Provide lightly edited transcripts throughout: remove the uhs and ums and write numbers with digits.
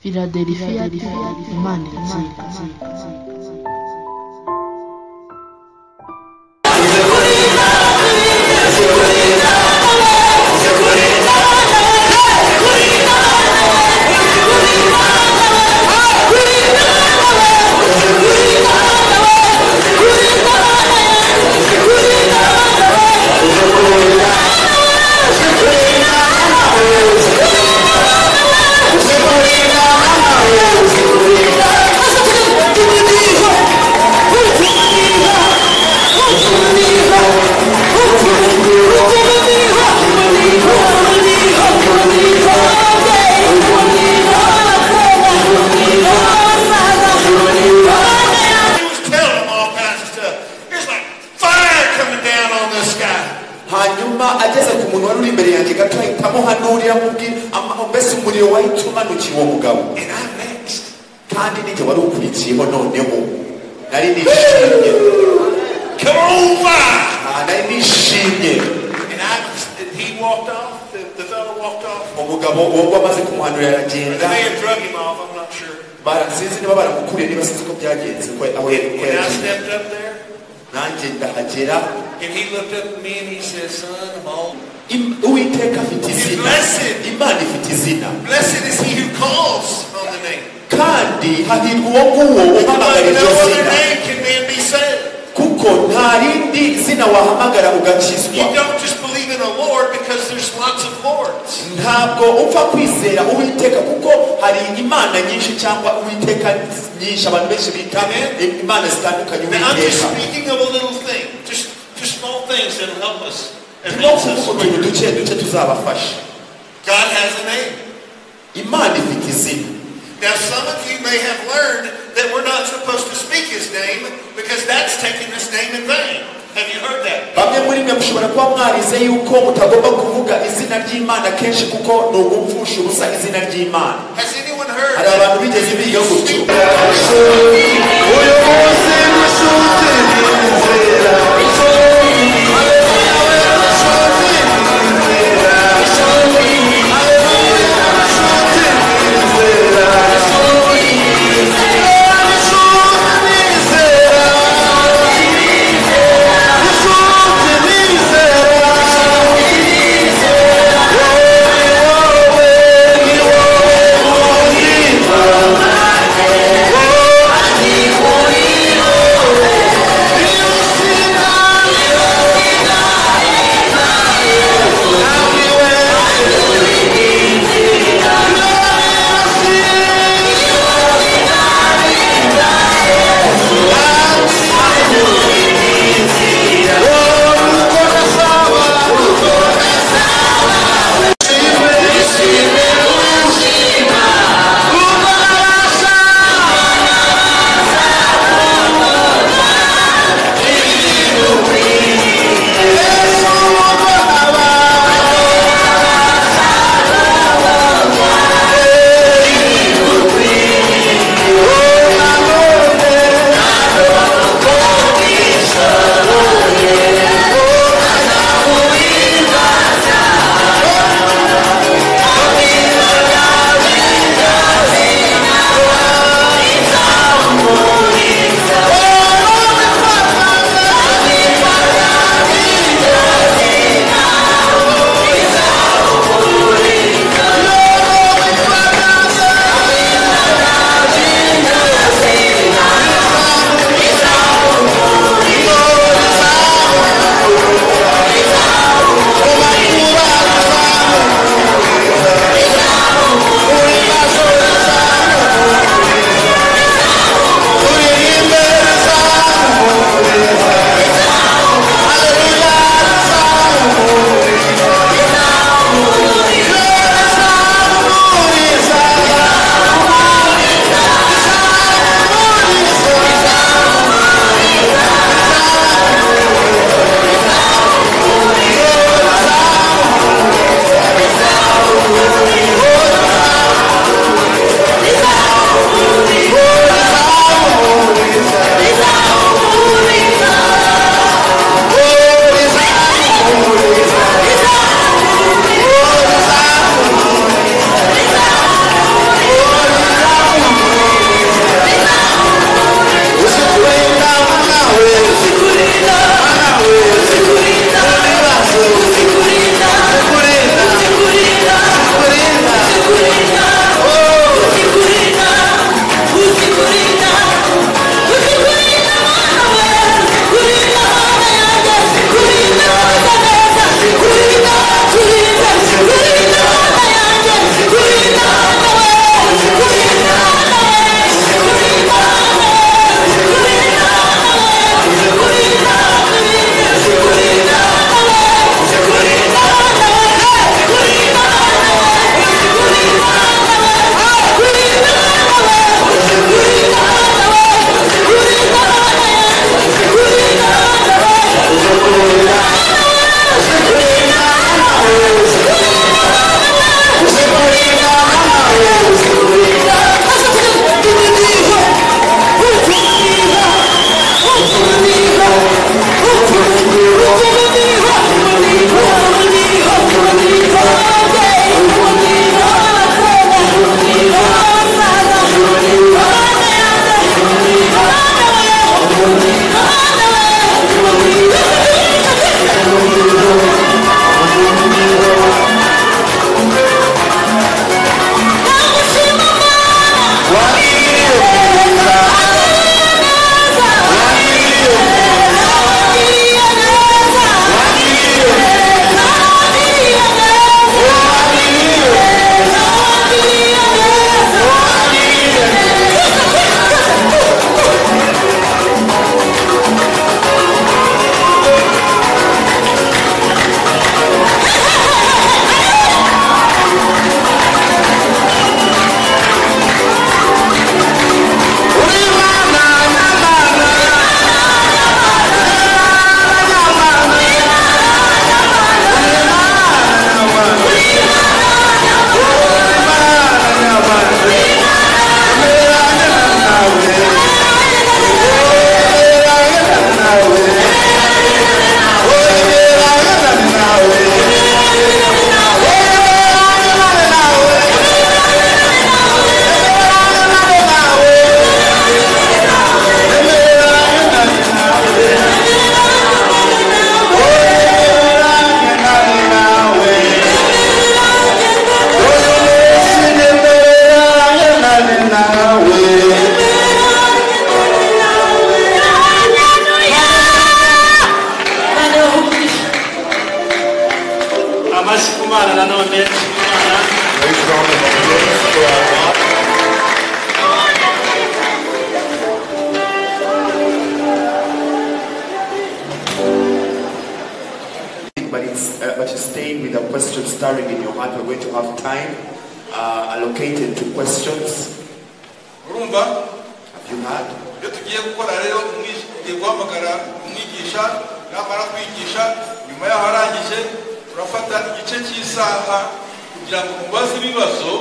Philadelphia TV, Imana iratsinda. Hanyuma ageze ku muntu wari uri imbere yanjye gato ahita amuhanurira amubwira mbese umuriro wahita umanukiye uwo mugabo. Kandi ninjye wari ukurikiyeho noneho nari nishimye. Nari nishimye. Umugabo uwo amaze kumuhanurira aragenda. Sinzi niba baramukuriye niba sinzi uko byagenze aho yagiye. Nanjye ndahagera. And he looked up at me and he said, "Son, I'm old." Uwiteka afite izina. Imana ifite izina. Blessed is he who calls on the name. Kandi hahirwa uwo nguwo uhamagara iryo zina. Kuko nta rindi zina wahamagara ugakizwa. You don't just believe in a Lord because there's lots of lords. Ntabwo upfa kwizera Uwiteka kuko hari imana nyinshi cyangwa Uwiteka nyinshi abantu benshi bita imana zitandukanye Uwiteka. I'm just speaking of a little thing. Just small things that will help us. And bless us. God has a name. Imana ifite izina. Now some of you may have learned that we're not supposed to speak his name because that's taking his name in vain. Have you heard that? Bamwe muri mwe mushobora kuba mwarize yuko mutagomba kuvuga izina ry'Imana kenshi kuko ni ugupfusha ubusa izina ry'Imana. Has anyone heard? Hari abantu bigeze biga gutyo. Uyu munsi mushuti nzira. time allocated to questions. Urumva? Have you heard? Iyo tugiye gukora rero, tugiye guhamagara umwigisha. Namara kwigisha, nyuma yaho arangije, turafata igice cy'isaha kugira ngo mubaze ibibazo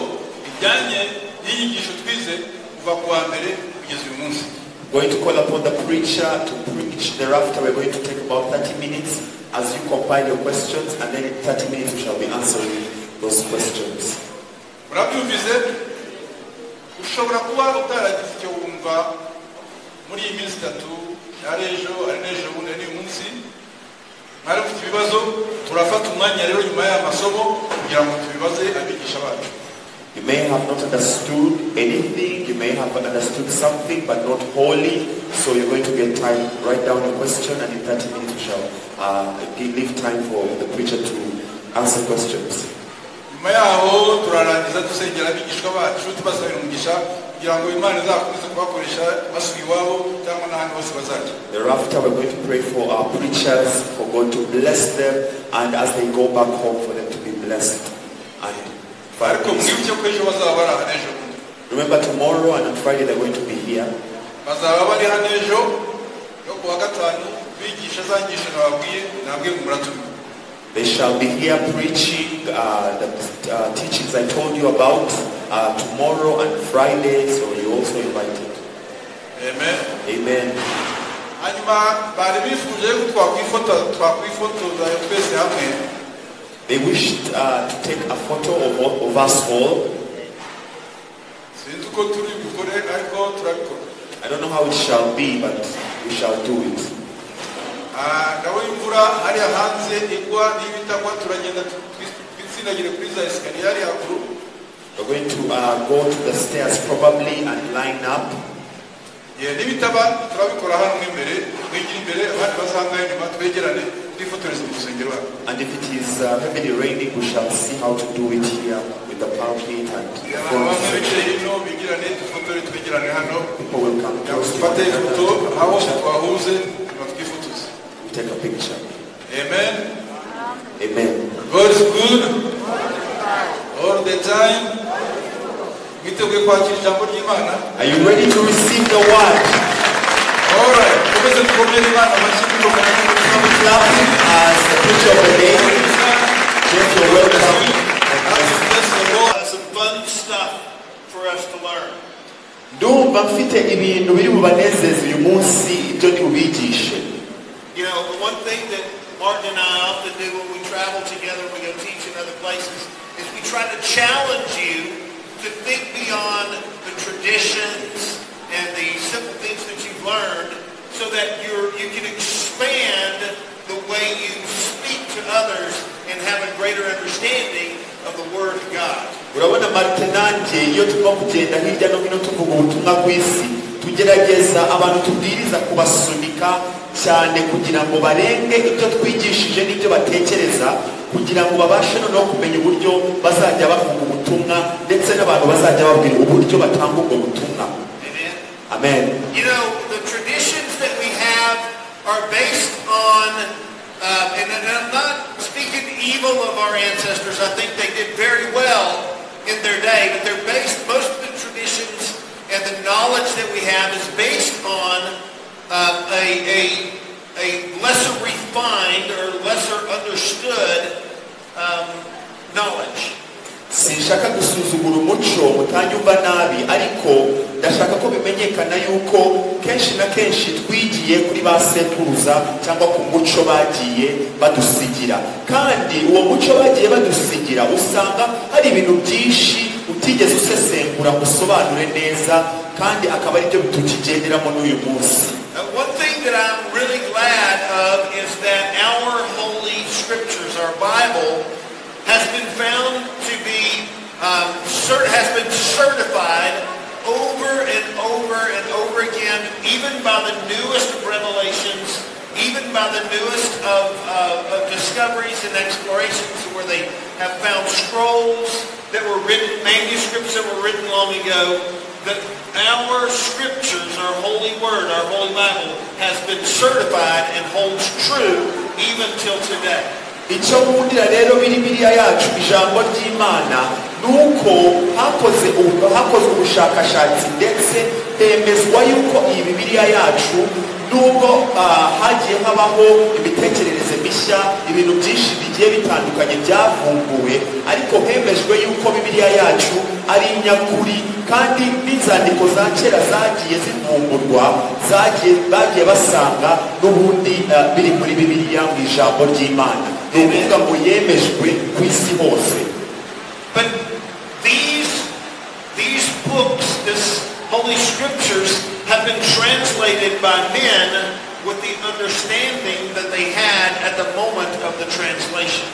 bijyanye n'inyigisho twize kuva ku wa mbere kugeza uyu munsi. Going to call upon the preacher to preach. Thereafter, we're going to take about 30 minutes as you compile your questions, and then in 30 minutes we shall be answering those questions. Murabyumvise? Ushobora kuba utaragize icyo wumva muri iyi minsi itatu, ari ejo, ari n'ejo bundi, ari uyu munsi. Mwari mufite ibibazo, turafata umwanya rero nyuma y'aya masomo kugira ngo tubibaze abigisha bacu. You may have not understood anything, you may have understood something but not wholly, so you're going to get time. Write down your question, and in 30 minutes we shall leave time for the preacher to answer questions. Nyuma yaho turarangiza dusengera abigishwa bacu, tubasabira umugisha kugira ngo Imana izakomeze kubakoresha basubiye iwabo cyangwa n'ahandi hose bazajya. Thereafter, we're going to pray for our preachers, for God to bless them, and as they go back home, for them to be blessed. And Ariko mwibuke ko ejo bazaba bari aha n'ejo bundi. Remember, tomorrow and on Friday they're going to be here. Bazaba bari hano ejo no ku wa gatanu, bigisha za nyigisho nababwiye, nabwiye ngo muratumiwe. They shall be here preaching the teachings I told you about tomorrow and Friday, so you're also invited. Amen. Amen. Hanyuma bari bifuje ko twakwifotoza twese hamwe. They wished to take a photo of us all. Sinzi uko turi bukore, ariko turabikora. I don't know how it shall be, but we shall do it. Ah, ndabona imvura hariya hanze igwa. Niba itagwa, turagenda twitsindagire kuri za escalier hariya haruguru. We're going to go to the stairs probably and line up. Ye, nibitaba turabikora hano mo imbere, mwigira imbere, abandi bazangaye inyuma, twegerane twifotoreze mu rusengero hano. And if it is heavily raining, we shall see how to do it here with the pulpit and the Abantu bamwe front. bicaye hino bigirane, dufotore twegerane hano. People will come close to Dufate one ifoto another. aho hose twahuze, nyuma twifotoze. We take a picture. Amen. Amen. God is good all the time. Mwiteguye kwakira ijambo ry'Imana? Are you ready to receive the word? Alright, dukomeze dukomere Imana amashyi dukomere. Clapping as the preacher of the day. Jeff, you're welcome. Bless the Lord. Some fun stuff for us to learn. Ndumva mfite ibintu biri bubanezeze uyu munsi, ibyo ndi bubigishe. The one thing that Martin and I often do when we travel together and we go teach in other places is we try to challenge you to think beyond the traditions and the simple things that you've learned so that you can expand the way you speak to others and have a greater understanding of the Word of God. Urabona, Martin nanjye, iyo turimo kugenda hirya no hino tuvuga ubutumwa ku isi, tugerageza abantu tubwiriza kubasunika cyane kugira ngo barenge ibyo twigishije n'ibyo batekereza, kugira ngo babashe noneho kumenya uburyo bazajya bavuga ubutumwa, ndetse n'abantu bazajya babwira uburyo batanga ubwo butumwa. Amen. Amen. The traditions that we have are based on, and I'm not speaking evil of our ancestors. I think they did very well in their day, but they're based, most of the traditions and the knowledge that we have is based on a lesser refined or lesser understood knowledge. Sinshaka gusuzugura umuco, mutanyumva nabi, ariko ndashaka ko bimenyekana yuko kenshi na kenshi twigiye kuri ba sekuruza cyangwa ku muco bagiye badusigira, kandi uwo muco bagiye badusigira usanga hari ibintu byinshi utigeze usesengura ngo usobanure neza, kandi akaba aribyo tukigenderamo n'uyu munsi. One thing that I'm really glad of is that our holy scriptures, our Bible, has been found to be, has been certified over and over and over again, even by the newest of revelations, even by the newest of discoveries and explorations where they have found scrolls that were written, manuscripts that were written long ago, that our scriptures, our holy word, our holy Bible, has been certified and holds true even till today. Icyo nkundira rero Bibiliya yacu, ijambo ry'Imana, ni uko hakozwe ubushakashatsi ndetse hemezwa yuko iyi Bibiliya yacu, nubwo hagiye habaho imitekerereze mishya, ibintu byinshi bigiye bitandukanye byavumbuwe, ariko hemejwe yuko Bibiliya yacu ari inyakuri, kandi n'inzandiko za kera zagiye zivumburwa, zagiye bagiye basanga n'ubundi biri muri Bibiliya, mu ijambo ry'Imana. Ni ukuvuga ngo yemejwe ku isi hose. But these books, this Holy Scriptures, have been translated by men with the understanding that they had at the moment of the translation.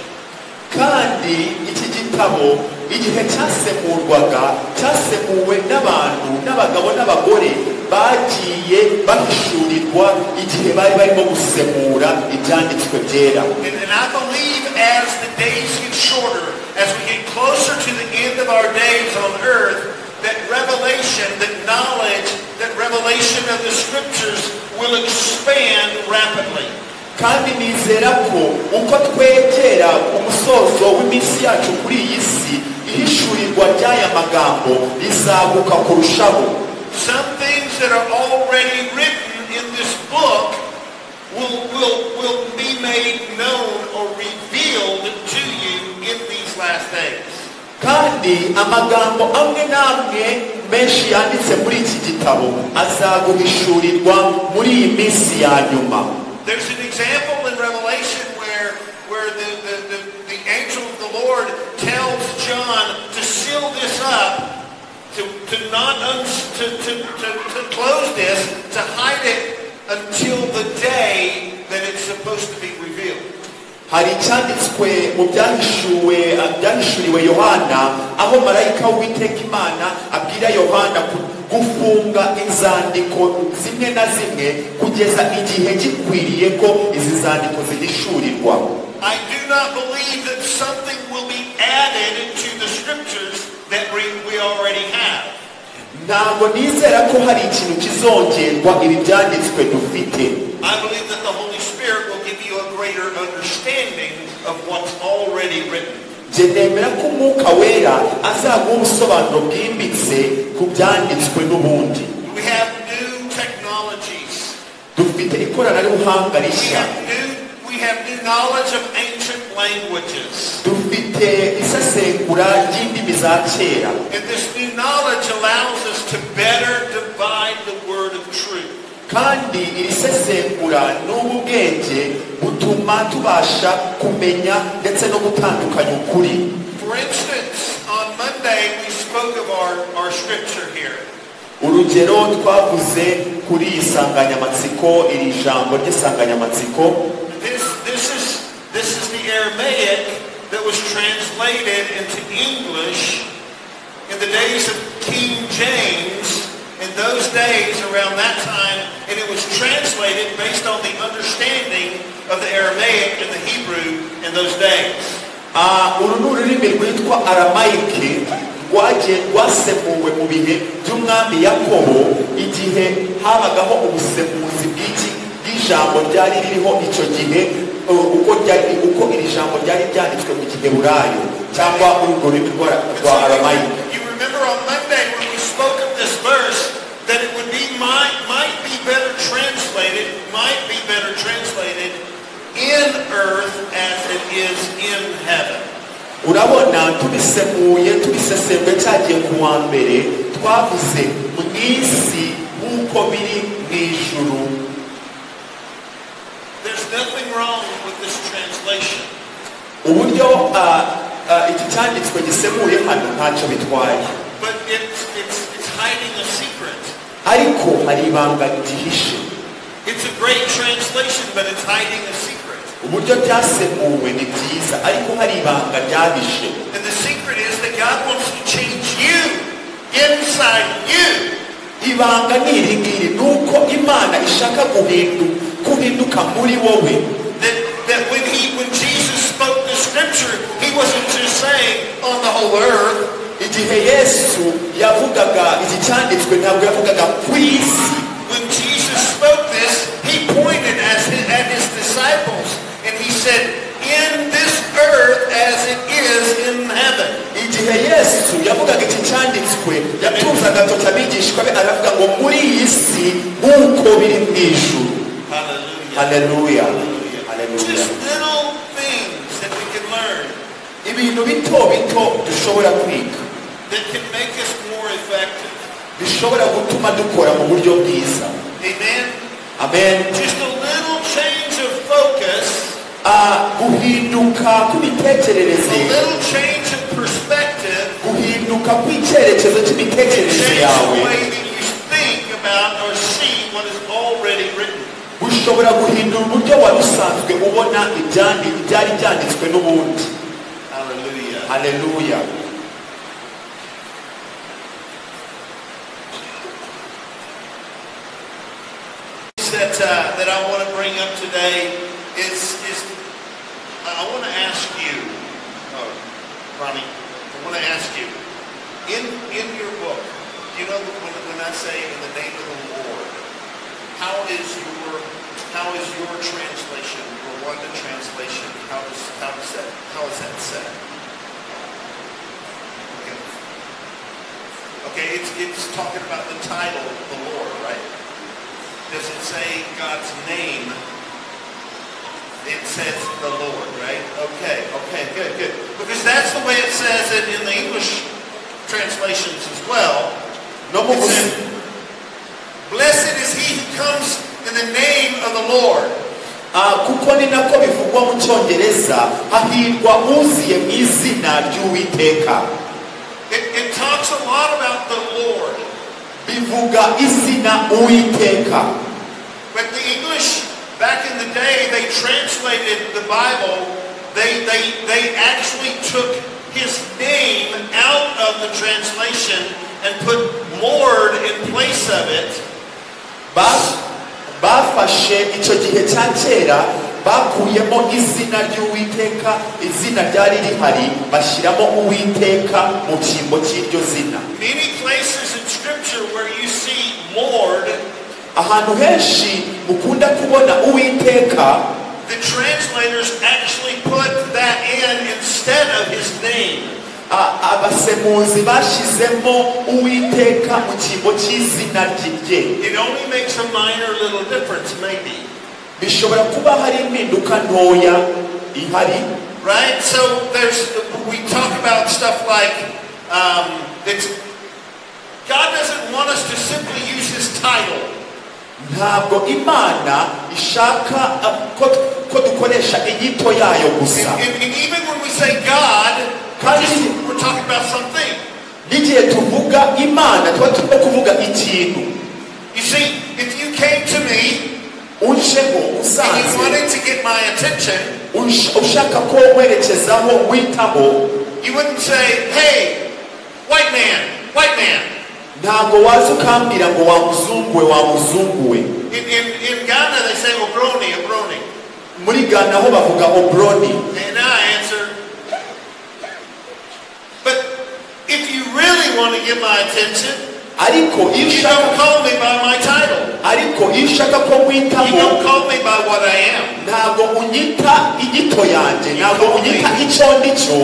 Kandi iki gitabo, igihe cyasemurwaga, cyasemuwe n'abantu, n'abagabo n'abagore bagiye bahishurirwa igihe bari barimo gusemura ibyanditswe byera. And I believe as the days get shorter, as we get closer to the end of our days on earth, that revelation, that knowledge, that revelation of the Scriptures will expand rapidly. Kandi nizera ko uko twegera umusozo w'iminsi yacu kuri iyi si, ihishurirwa ry'aya magambo rizaguka kurushaho. Some things that are already written in this book will be made known or revealed to you in these last days. Kandi amagambo amwe n'amwe menshi yanditse muri iki gitabo azaguhishurirwa muri iyi minsi ya nyuma. There's an example in Revelation where the angel of the Lord tells John to seal this up, to not uns, to close this, to hide it until the day that it's supposed to be revealed. Hari icyanditswe mu Byahishuwe, byahishuriwe Yohana, aho marayika w'Uwiteka Imana abwira Yohana gufunga inzandiko zimwe na zimwe kugeza igihe gikwiriye ko izi nzandiko zihishurirwa. I do not believe that something will be added to the Scriptures that we already have. Ntabwo nizera ko hari ikintu kizongerwa ibi byanditswe dufite. I believe that the Holy Spirit will give you a greater understanding of what's already written. Njye nemera ko Umwuka Wera azaguha ubusobanuro bwimbitse ku byanditswe n'ubundi. We have new technologies. Dufite ikoranabuhanga We rishya. have new knowledge of ancient languages. Dufite isesengura ry'indimi za kera. And this new knowledge allows us to better divide the word of truth. Kandi iri sesengura n'ubu bwenge butuma tubasha kumenya ndetse no gutandukanya ukuri. For instance, on Monday we spoke of our scripture here. Urugero, twavuze kuri iyi nsanganyamatsiko, iri jambo ry'insanganyamatsiko. This is the Aramaic that was translated into English in the days of King James, in those days around that time, and it was translated based on the understanding of the Aramaic and the Hebrew in those days. Uru ni ururimi rwitwa Aramayike, rwagiye rwasemuwe mu bihe by'umwami Yakobo, igihe habagaho ubusemuzi bw'iki bw'ijambo ryari ririho icyo gihe, uko iri jambo ryari ryanditswe mu Giheburayo cyangwa muri urwo rurimi rwa Aramayike. You remember on Monday when we spoke of this verse that it would be might be better translated, might be better translated "in earth as it is in heaven." Urabona, tubisemuye, tubisesenguye cyagiye ku wa mbere, twavuze mu isi nk'uko biri mu ijuru. There's nothing wrong with this translation. Uburyo iki cyanditswe gisemuye hano ntacyo bitwaye. But it's hiding a secret. Ariko hari ibanga ryihishe. It's a great translation, but it's hiding a secret. Uburyo byasemuwe ni byiza, ariko hari ibanga ryahishe. And the secret is that God wants to change you, inside you. Ibanga ni iri ngiri, ni uko Imana ishaka guhinduka muri wowe. That when Jesus spoke the scripture, he wasn't just saying on the whole earth. Igihe Yesu yavugaga iki cyanditswe, ntabwo yavugaga ku isi. When Jesus spoke this, he pointed at his disciples and he said, "In this Yavugaga iki cyanditswe, yatunze agatoki abigishwa be aravuga ngo muri iyi si nk'uko biri mu ijuru. Hallelujah. Haleluya. Hallelujah. Just Haleluya. little things that we can learn Ibintu bito bito dushobora kwiga that can make us more effective. bishobora gutuma dukora mu buryo bwiza. Amen. Amen. Just a little change of focus, Guhinduka a kw'imitekerereze, little change of perspective, guhinduka kw'icyerekezo can cy'imitekerereze change the yawe way that you think about or see what is already written. bushobora guhindura uburyo wari usanzwe ubona ibyari byanditswe n'ubundi. Hallelujah. Haleluya. That I want to bring up today is I want to ask you, Ronnie, I want to ask you, in your book, you know, when I say in the name of the Lord, how is your translation, Rwanda translation, how is that said? Okay, it's talking about the title, the Lord, right? Does it say God's name? It says the Lord, right? Okay, good. Because that's the way it says it in the English translations as well. No It says, blessed is he who comes in the name of the Lord. Kuko ni nako bivugwa mu Cyongereza, hahirwa uziye mu izina ry'Uwiteka. It talks a lot about the Lord. Bivuga izina Uwiteka. But the English, back in the day, they translated the Bible. They actually took his name out of the translation and put Lord in place of it. Bafashe icyo gihe cya kera bakuyemo izina ry'Uwiteka, izina ryari rihari, bashyiramo Uwiteka mu cyimbo cy'iryo zina. Many places in Scripture where you see Lord, ahantu henshi mukunda kubona Uwiteka, the translators actually put that in instead of his name. Abasemuzi bashyizemo Uwiteka mu cyimbo cy'izina rye. It only makes a minor little difference, maybe. Bishobora kuba hari impinduka ntoya ihari. Right? So we talk about stuff like God doesn't want us to simply use his title. Ntabwo Imana ishaka ko dukoresha inyito yayo gusa. And even when we say God, we're talking about something. N'igihe tuvuga Imana tuba turimo kuvuga ikintu. You see, if you came to me unjeho and usanze you wanted to get my attention, ushaka ko werekezaho witaho, you wouldn't say, hey, white man, white man. Ntabwo waza ukambwira ngo wa muzungu we, wa muzungu we. In Ghana they say obroni, obroni. Muri Ghana ho bavuga obroni. And I answer, but if you really want to get my attention, ariko you don't call me by my title. Ariko iyo ushaka ko nkwitaho, You don't call me by what I am. Ntabwo unyita inyito yanjye, ntabwo unyita icyo ndi cyo.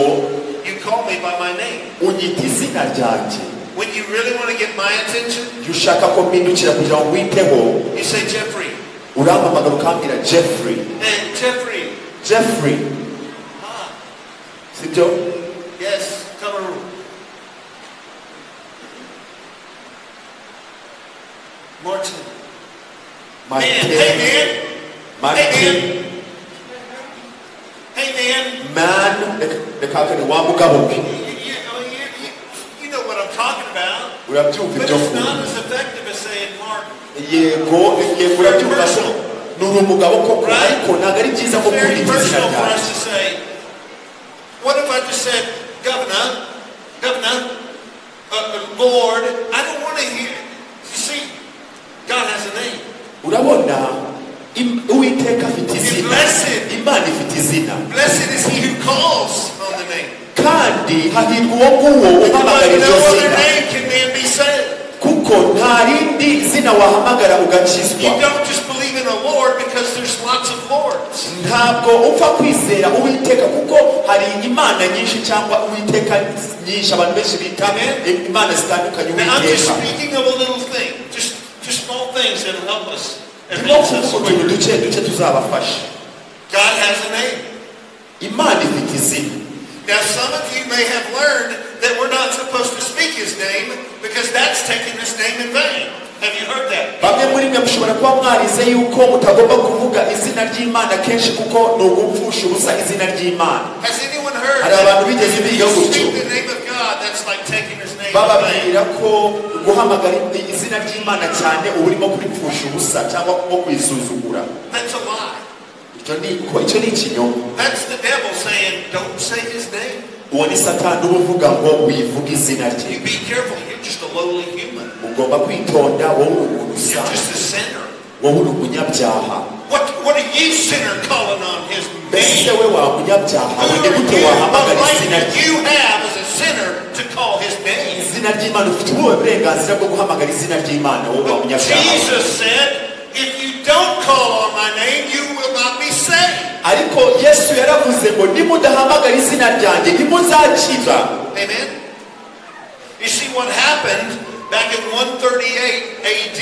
You call me by my name. Unyita izina ryanjye. When you really want to get my attention, iyo ushaka ko mpindukira kugira ngo nkwiteho, you say Jeffrey. Urampamagara ukambwira Jeffrey. Hey, Jeffrey. Jeffrey. Ah. Sibyo? Yes, come on. Martin. Martin. Man. Hey, man. Martin. Hey, man. Hey, man. Man. Reka wa mugabo we. You know what I'm talking about. Urabyumva But ibyo it's mvuga. not as effective as saying Martin. Yego, yego urabyumva ko ni umugabo koko, ariko ntabwo ari byiza ko It's very kunyita izina personal for ryawe. us to say, what if I just said, Governor, Governor, Lord, I don't want to hear. You see, God has a name. Urabona, Uwiteka afite izina. Blessed. Imana ifite izina. Blessed is he who calls on the name. Kandi hahirwa uwo nguwo uhamagara By iryo no other zina. name can man be saved. Kuko nta rindi zina wahamagara ugakizwa. You don't just believe in a Lord because there's lots of lords. Ntabwo upfa kwizera Uwiteka kuko hari imana nyinshi cyangwa uwiteka nyinshi, abantu benshi bita imana zitandukanye. Now, I'm just Uwiteka. speaking of a little thing, just small things that'll help us Ndimo advance us kuvuga utuntu quicker. duke duke tuzabafasha. God has a name. Imana ifite izina. Now, some of you may have learned that we're not supposed to speak his name because that's taking his name in vain. Have you heard that? Bamwe muri mwe mushobora kuba mwarize yuko mutagomba kuvuga izina ry'Imana kenshi kuko ni ugupfusha ubusa izina ry'Imana. Has anyone heard Hari that abantu bigeze if biga you gutyo. speak the name of God, that's like taking his name in vain? Bababwira ko guhamagara izina ry'Imana cyane uba urimo kuripfusha ubusa cyangwa nko kurisuzugura. That's a lie. Icyo ni ko icyo ni ikinyoma. That's the devil saying, don't say his name. Uwo ni Satani uba uvuga ngo wivuge izina rye. You be careful. You're just a lowly human. Ugomba kwitonda, wowe uri umuntu You're usanzwe. just a sinner. Wowe uri umunyabyaha. What are you, sinner, calling on his Mbese name? we wa munyabyaha Who we, ni are gute you? wahamagara What izina right do rye? you have as a sinner to call his name? Izina ry'Imana, ufite ubuhe burenganzira bwo guhamagara izina ry'Imana, wowe wa But munyabyaha we? Jesus said, if you don't call on my name, you will not be saved. Ariko Yesu yaravuze ngo nimudahamagara izina ryanjye ntimuzakira. Amen? You see what happened back in 138 AD,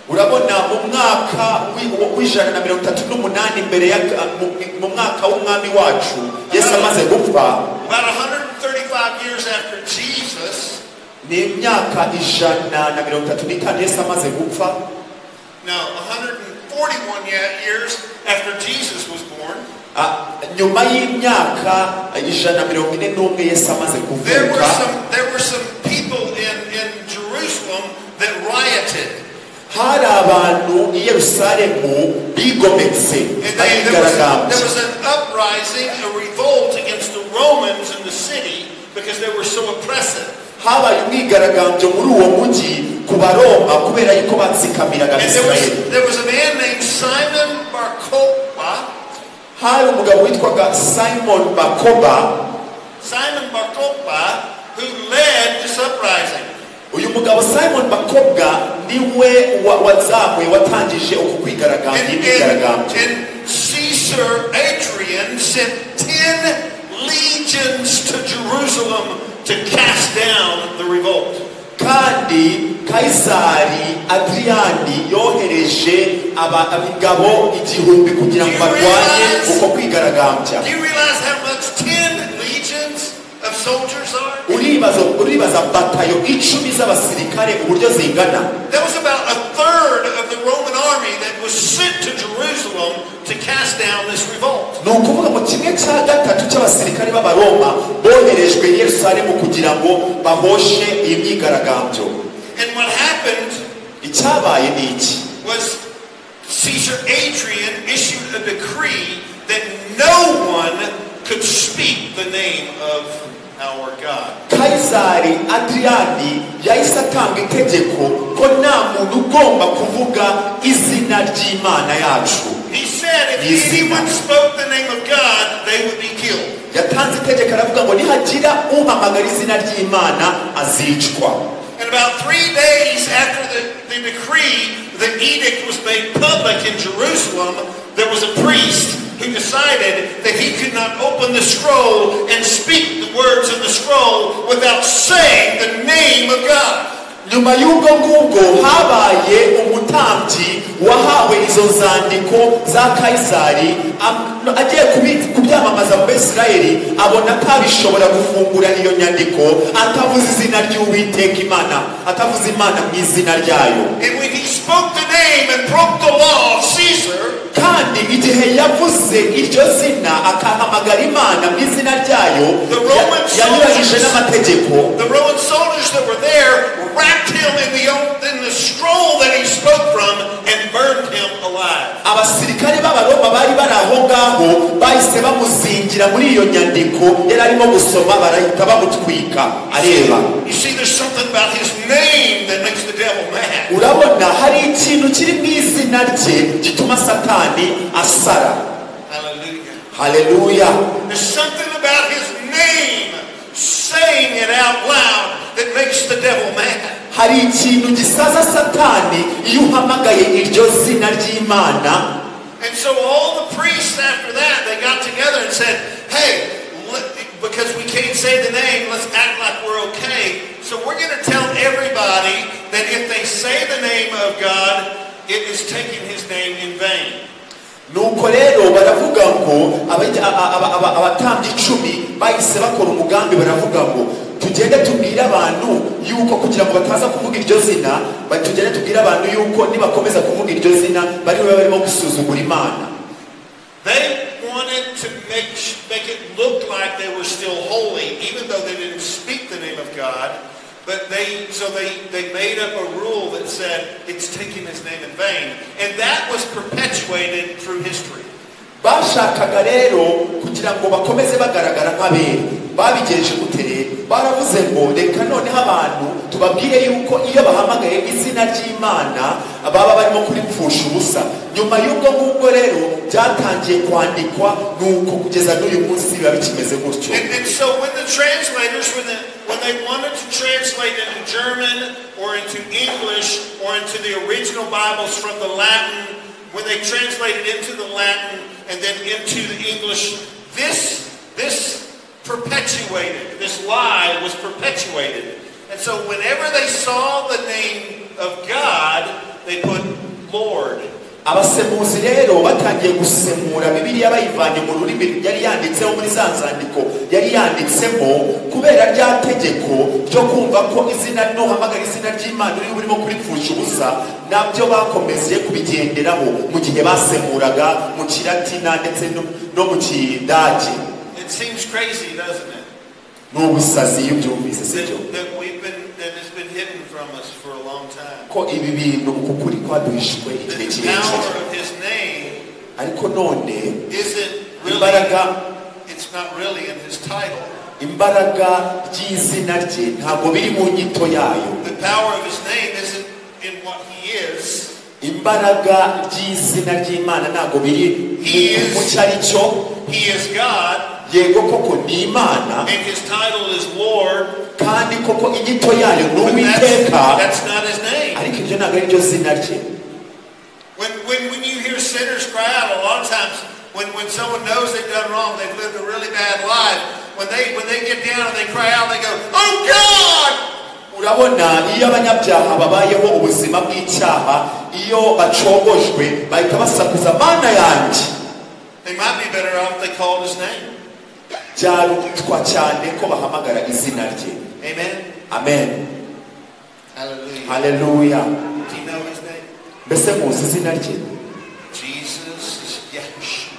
Urabona mu mwaka w'138 mbere ya mu mwaka w'umwami wacu Yesu amaze gupfa, about 135 years after Jesus, ni imyaka 135 Yesu amaze gupfa. No, 141 years after Jesus was born, Ah, nyuma y'imyaka 141 Yesu amaze there were kuvuka, some there were some people in Jerusalem that rioted. Hari abantu i Yerusalemu bigometse, And there was, barigaragambya. there was an uprising, a revolt against the Romans in the city because they were so oppressive. Habaye umwigaragambyo muri uwo mujyi ku Baroma kubera yuko batsikamiraga And there was, Abisirayeli. there was a man named Simon Bar Kokhba, Hari umugabo witwaga Simon Bakoba. Simon Bar Kokhba, who led this uprising. Uyu mugabo Simon Bakobwa niwe wazamuye, watangije uku kwigaragambya, And, and, imyigaragambyo. and Caesar Adrian sent 10 legions to Jerusalem to cast down the revolt. Kandi Kayisari Adriyani yohereje abagabo 1000 kugira ngo barwanye uko kwigaragambya. Do you realize how much 10 legions of soldiers are? Uribaza batayo 10 z'abasirikare uburyo zingana? That was about a third of the Roman army that was sent to Jerusalem to cast down this revolt. Ni ukuvuga ngo 1/3 cy'abasirikare b'Abaroma boherejwe i Yerusalemu kugira ngo bahoshe iyi myigaragambyo. And what happened Icyabaye ni iki? was Caesar Adrian issued a decree that no one could speak the name of our God. Kayisari Adriyani yahise atanga itegeko ko nta muntu ugomba kuvuga izina ry'Imana yacu. He said if Yes. anyone spoke the name of God, they would be killed. Yatanze itegeko aravuga ngo nihagira uhamagara izina ry'Imana azicwa. And about 3 days after the decree, the edict was made public in Jerusalem, there was a priest who decided that he could not open the scroll and speak the words of the scroll without saying the name of God. Nyuma y'ubwo ngubwo habaye umutambyi wahawe izo nzandiko za Kayisari, agiye kubyamamaza mu Bisirayeli, abona atabishobora gufungura iyo nyandiko atavuze izina ry'Uwiteka Imana, atavuze Imana mu izina ryayo. And when he spoke the name and broke the law of Caesar, Kandi igihe yavuze iryo zina akahamagara Imana mu izina ryayo, The Roman yanyuranyije soldiers- n'amategeko. the Roman soldiers that were there wrapped him in the scroll that he spoke from and burned him alive. Abasirikare b'Abaroma bari bari aho ngaho bahise bamuzingira muri iyo nyandiko yari arimo gusoma, barahita bamutwika areba. You see, there's something about his name that makes the devil mad. Urabona hari ikintu kiri mu izina rye gituma Satani asara. Hallelujah. Haleluya. There's something about his name, saying it out loud, that makes the devil mad. Hari ikintu gisaza Satani iyo uhamagaye iryo zina ry'Imana. And so all the priests after that, they got together and said, hey, because we can't say the name, let's act like we're okay. So we're going to tell everybody that if they say the name of God, it is taking his name in vain. Nuko rero baravuga ngo abatambyi 10 bahise bakora umugambi, baravuga ngo tugende tubwire abantu yuko kugira ngo bataza kuvuga iryo zina, tugende tubwire abantu yuko nibakomeza kuvuga iryo zina bari babe barimo gusuzugura Imana. They wanted to make it look like they were still holy, even though they didn't speak the name of God. But they made up a rule that said it's taking his name in vain. And that was perpetuated through history. Bashakaga rero kugira ngo bakomeze bagaragara nk'abera. Babigenje gute rero? Baravuze ngo reka noneho abantu tubabwire yuko iyo bahamagaye izina ry'Imana baba barimo kuripfusha ubusa. Nyuma y'ubwo ngubwo rero byatangiye kwandikwa nuko kugeza n'uyu munsi biba bikimeze gutyo. And so when the translators, when they wanted to translate into German or into English or into the original Bibles from the Latin, when they translated into the Latin and then into the English, this perpetuated, this lie was perpetuated. And so whenever they saw the name of God, they put Lord. Abasemuzi rero batangiye gusemura Bibiliya bayivanye mu rurimi yari yanditseho muri za nzandiko yari yanditsemo, kubera rya tegeko ryo kumva ko izina nuhamagara izina ry'Imana uri burimo kuripfusha ubusa, nabyo bakomeje kubigenderaho mu gihe basemuraga mu Kilatina ndetse no mu Kidage. It seems crazy, doesn't it? N'ubusazi iyo ubyumvise, sibyo? That has been hidden from us for a long time. Ko ibi bintu ukuri kwaduhishwe igihe kirekire. The power of his name ariko none isn't really, imbaraga, it's not really in his title. Imbaraga ry'izina rye ntabwo biri mu nyito yayo. The power of his name isn't in what he is. Imbaraga ry'izina ry'Imana ntabwo biri mu cyo ari cyo. He is God. Yego koko ni Imana. And his title is Lord. Kandi koko inyito yayo ni Uwiteka. That's not his name. Ariko ibyo ntabwo ari byo zina rye. When you hear sinners cry out, a lot of times when someone knows they've done wrong, they've lived a really bad life, when they get down and they cry out, they go, "Oh God!" Urabona iyo abanyabyaha babayeho ubuzima bw'icyaha, iyo bacogojwe bahita basakuza Mana yanjye. They might be better off if they called his name. Byarutwa cyane ko bahamagara izina rye. Amen. Amen. Hallelujah. Hallelujah. Do you know his name? Mbese muzi izina rye? Jesus is Yeshua.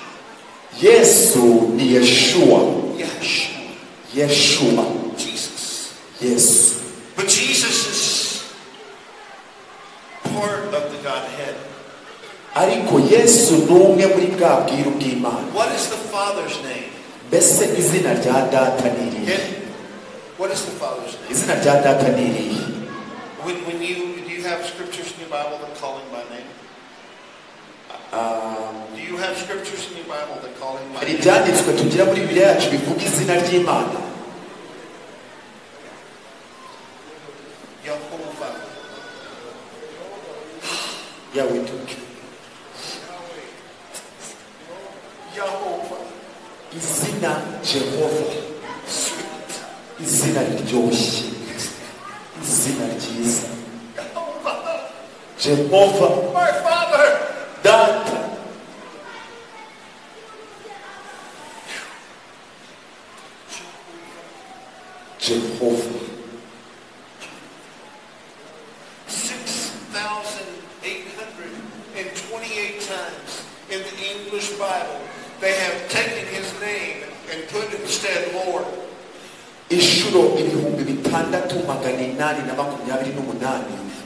Yesu ni Yeshua. Yeshua. Yeshua. Jesus. Yesu. But Jesus is part of the Godhead. Ariko Yesu ni umwe muri bwa bwiru bw'Imana. What is the Father's name? Mbese izina rya Data ni irihe? What is the Father's name? Izina rya Data ni irihe? When you do you have scriptures in your Bible that call him by name? Do you have scriptures in your Bible that call him by name? Ibyanditswe tugira muri Bibiliya yacu bivuga izina ry'Imana. Jehovah. Yahweh. Jehovah. Izina Jehova. Izina riryoshye. Izina ryiza. Jehova. My Father. Data. Jehova. 6,828 times in the English Bible they have taken his name and put instead Lord. Inshuro 6828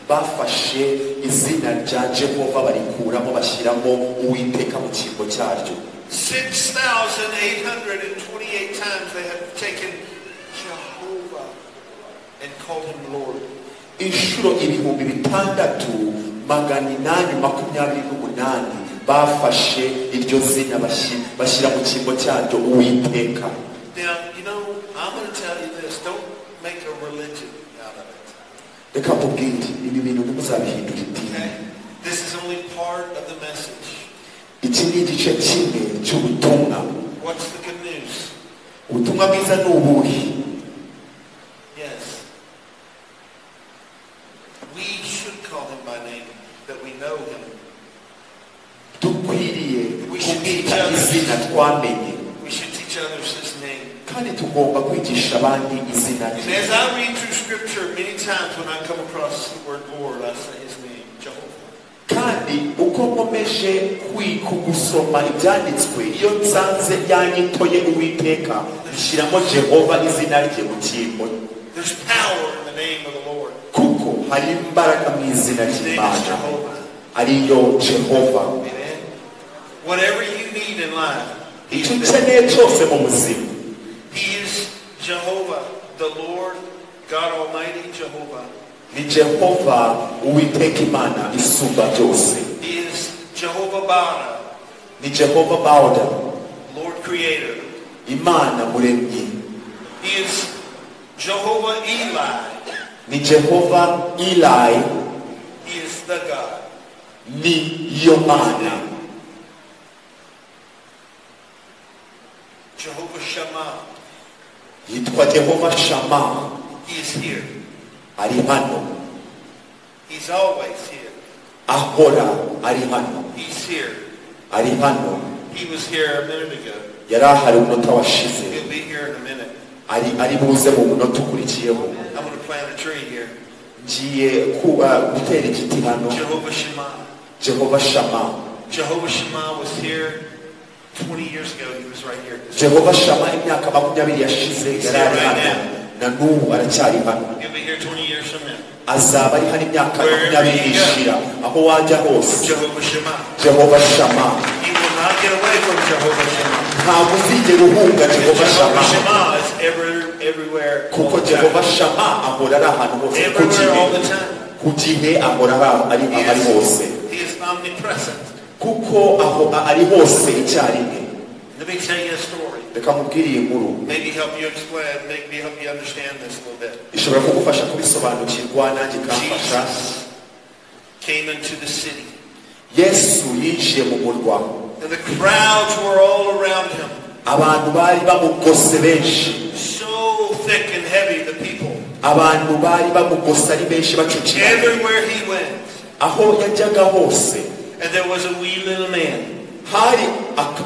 bafashe izina rya Jehova barikuramo bashyiramo Uwiteka mu cyimbo cyaryo. 6,828 times they have taken Jehovah and called him Lord. Inshuro 6,828 bafashe iryo zina bashyira mu cyimbo cyaryo Uwiteka. Now, you know, I'm going to tell you this. Don't make a religion out of it. Reka nkubwire, ibi bintu ntimuzabihindura idini. Okay? This is only part of the message. Iki ni igice kimwe cy'ubutumwa. What's the good news? Ubutumwa bwiza ni ubuhe? Yes. We should call him by name, that we know him. Dukwiriye kumwita izina twamenye. We should teach others his name. Kandi tugomba kwigisha abandi izina And rye. as I read through Scripture, many times when I come across the word Lord, I say his name, Jehovah. Kandi uko nkomeje gusoma ibyanditswe, iyo nsanze yanyitoye Uwiteka, nshyiramo Jehova izina rye mu cyimbo. There's power in the name of the Lord. Kuko hari imbaraga mu izina His name is ry'Imana, Jehovah. ariyo Jehova. Amen. Whatever you need in life, he's Icyo there. ukeneye cyose mu buzima. He is Jehovah, the Lord, God Almighty, Jehovah. Ni Jehova, Uwiteka Imana isumba byose. He is Jehovah Bada, Ni Jehova Bawuda, Lord Creator. Imana muremyi. He is Jehovah Eli. Ni Jehova Eli. He is the God. Ni yo Mana. Jehovah Shammah. Yitwa Jehova Shama. He is here. Ari hano. He's always here. Ahora ari hano. He's here. Ari hano. He was here a minute ago. Yari ahari umunota washize. He'll be here in a minute. Ari buze mu munota ukurikiyeho. I'm going to plant a tree here. Ngiye gutera igiti hano. Jehovah Shammah. Jehovah Shammah. Jehovah Shammah was here 20 years ago. He was right here. Jehovah Shammah imyaka 20 yashize yari ari hano. Na n'ubu aracyari hano. He'll be here 20 years from now. Azaba ari hano imyaka 20 ishira, aho wajya hose. Jehovah Shammah. Jehovah Shammah. You will not get away from Jehovah Shammah. Ntabwo uzigera uhunga Jehovah Jehovah Shammah. Shammah is everywhere. Kuko all the time. Jehovah Shammah ahora ari ahantu hose ku Everywhere all gihe. the time. Ku gihe ahora ari hose. He is omnipresent. Kuko aho ari hose icyarimwe. Let me tell you a story. Reka nkubwire iyi nkuru. Maybe help you explain, maybe help you understand this a little bit. Ishobora kugufasha kubisobanukirwa, nanjye ikamfasha. Jesus came into the city. Yesu yinjiye mu murwa. And the crowds were all around him. Abantu bari bamugose benshi. So thick and heavy, the people. Abantu bari bamugose ari benshi bacucikanye. Everywhere he went. Aho yajyaga hose. And there was a wee little man. Hari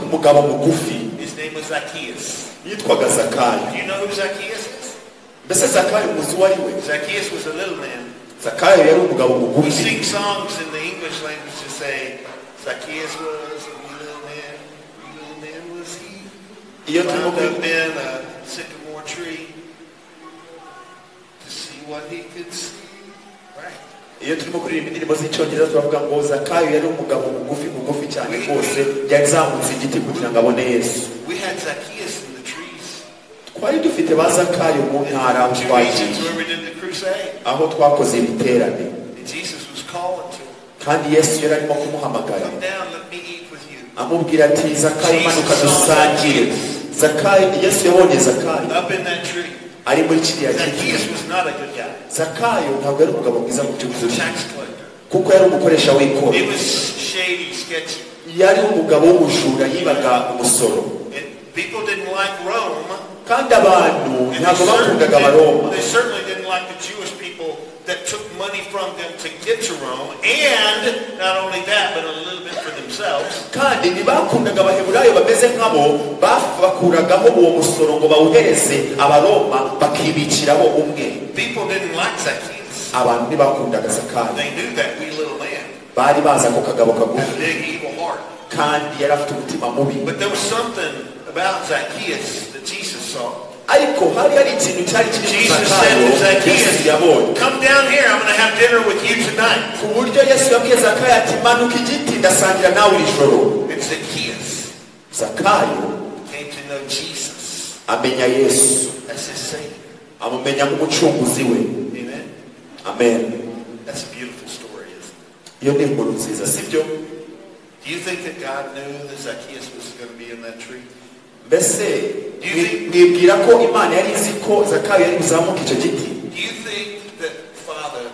umugabo mugufi. His name was Zacchaeus. Yitwaga Zakayo. Do you know who Zacchaeus is? Mbese Zakayo muzi uwo ari we? Zacchaeus was a little man. Zakayo yari umugabo We mugufi. sing songs in the English language to say, Zacchaeus was a wee little man, wee little man was he. Iyo turimo Climbed up in a sycamore tree to see what he could see. Right. Iyo turimo kuririmba indirimbo z'Icyongereza turavuga ngo Zakayo yari umugabo mugufi mugufi cyane rwose, yazamutse igiti kugira ngo abone Yesu. We had Zacchaeus in the trees. Twari dufite ba Zakayo mu ntara aho Two twagiye, regions where we did the crusade. aho twakoze ibiterane. And Jesus was calling to him. Kandi Yesu yari arimo kumuhamagara. Come down, let me eat with you. Amubwira ati Zakayo manuka dusangire. Zakayo, Yesu yabonye Zakayo Up in that tree. ari muri kiriya giti. Zacchaeus was not a good guy. Zakayo ntabwo yari umugabo mwiza mu He was by'ukuri, a tax collector. kuko yari umukoresha w'ikoro. He was shady, sketchy. Yari umugabo w'umujura, yibaga umusoro. And people didn't like Rome. Kandi abantu And ntabwo bakundaga Abaroma. they certainly didn't like the Jewish people that took money from them to get to Rome, and not only that, but a little bit for themselves. Kandi ntibakundaga Abaheburayo bameze nkabo bakuragaho uwo musoro ngo bawuhereze Abaroma bakibikiraho umwe. People didn't like Zacchaeus. Abantu ntibakundaga Zakayo. They knew that wee little man Bari bazi ako kagabo had a kagufi. big evil heart. Kandi yari afite umutima mubi. But there was something about Zacchaeus that Jesus saw. Ariko hari hari ikintu cyari kiri muri Jesus said Zakayo to Yesu Zacchaeus, yabonye. "Come down here. I'm going to have dinner with you tonight." Ku buryo Yesu yabwiye Zakayo ati manuka igiti ndasangira nawe iri joro. And Zacchaeus Zakayo came to know Jesus amenya Yesu, as his Savior. amumenya nk'umucunguzi we. Amen. Amen. That's a beautiful story, isn't it? Iyo ni inkuru nziza, sibyo? Do you think that God knew that Zacchaeus was going to be in that tree? Mbese mwibwira ko Imana yari izi ko Zakayo yari buzamuke icyo giti? Do you think that Father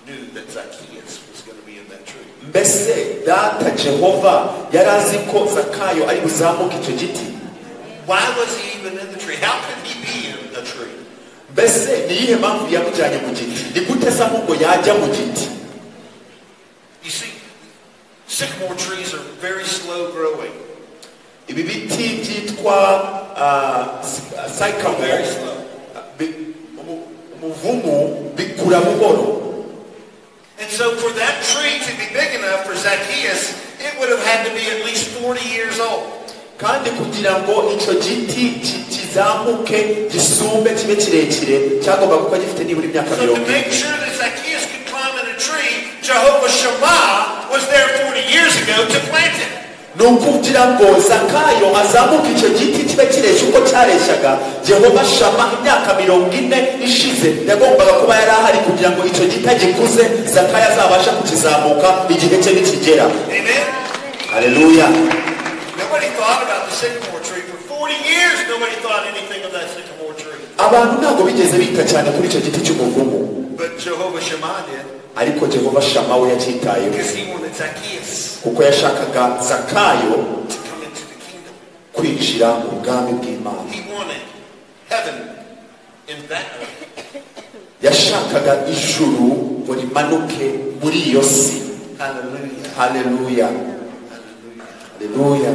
knew that Zacchaeus was going to be in that tree? Mbese data Jehova yari azi ko Zakayo ari buzamuke icyo giti? Why was he even in the tree? How could he be in the tree? Mbese ni iyihe mpamvu yamujyanye mu giti? Ni gute se ahubwo yajya mu giti? You see, sycamore trees are very slow growing. Ibi biti byitwa sycamore, Very slow. Umuvumu, bikura buhoro. And so for that tree to be big enough for Zacchaeus, it would have had to be at least 40 years old. Kandi kugira ngo icyo giti kizamuke, gisumbe, kibe kirekire, cyagombaga kuba gifite nibura imyaka So to 40. make sure that Zacchaeus could climb in a tree, Jehovah Shammah was there 40 years ago to plant it. Ni ukugira ngo Zakayo azamuke icyo giti kibe kireshya uko cyareshyaga, Jehova Shama imyaka 40 ishize yagombaga kuba yari ahari kugira ngo icyo giti agikuze, Zakayo azabashe kukizamuka igihe cye nikigera. Amen? Haleluya. Nobody thought about the sycamore tree. For 40 years, nobody thought anything of that sycamore tree. Abantu ntabwo bigeze bita cyane kuri icyo giti cy'umuvumu. But Jehovah Shammah did, Ariko Jehova Shama we yacyitayeho, because he wanted Zacchaeus kuko yashakaga Zakayo to come into the kingdom. kwinjira mu bwami bw'Imana. He wanted heaven in that earth. Yashakaga ijuru ngo rimanuke muri iyo si. Hallelujah. Haleluya. Hallelujah. Haleluya.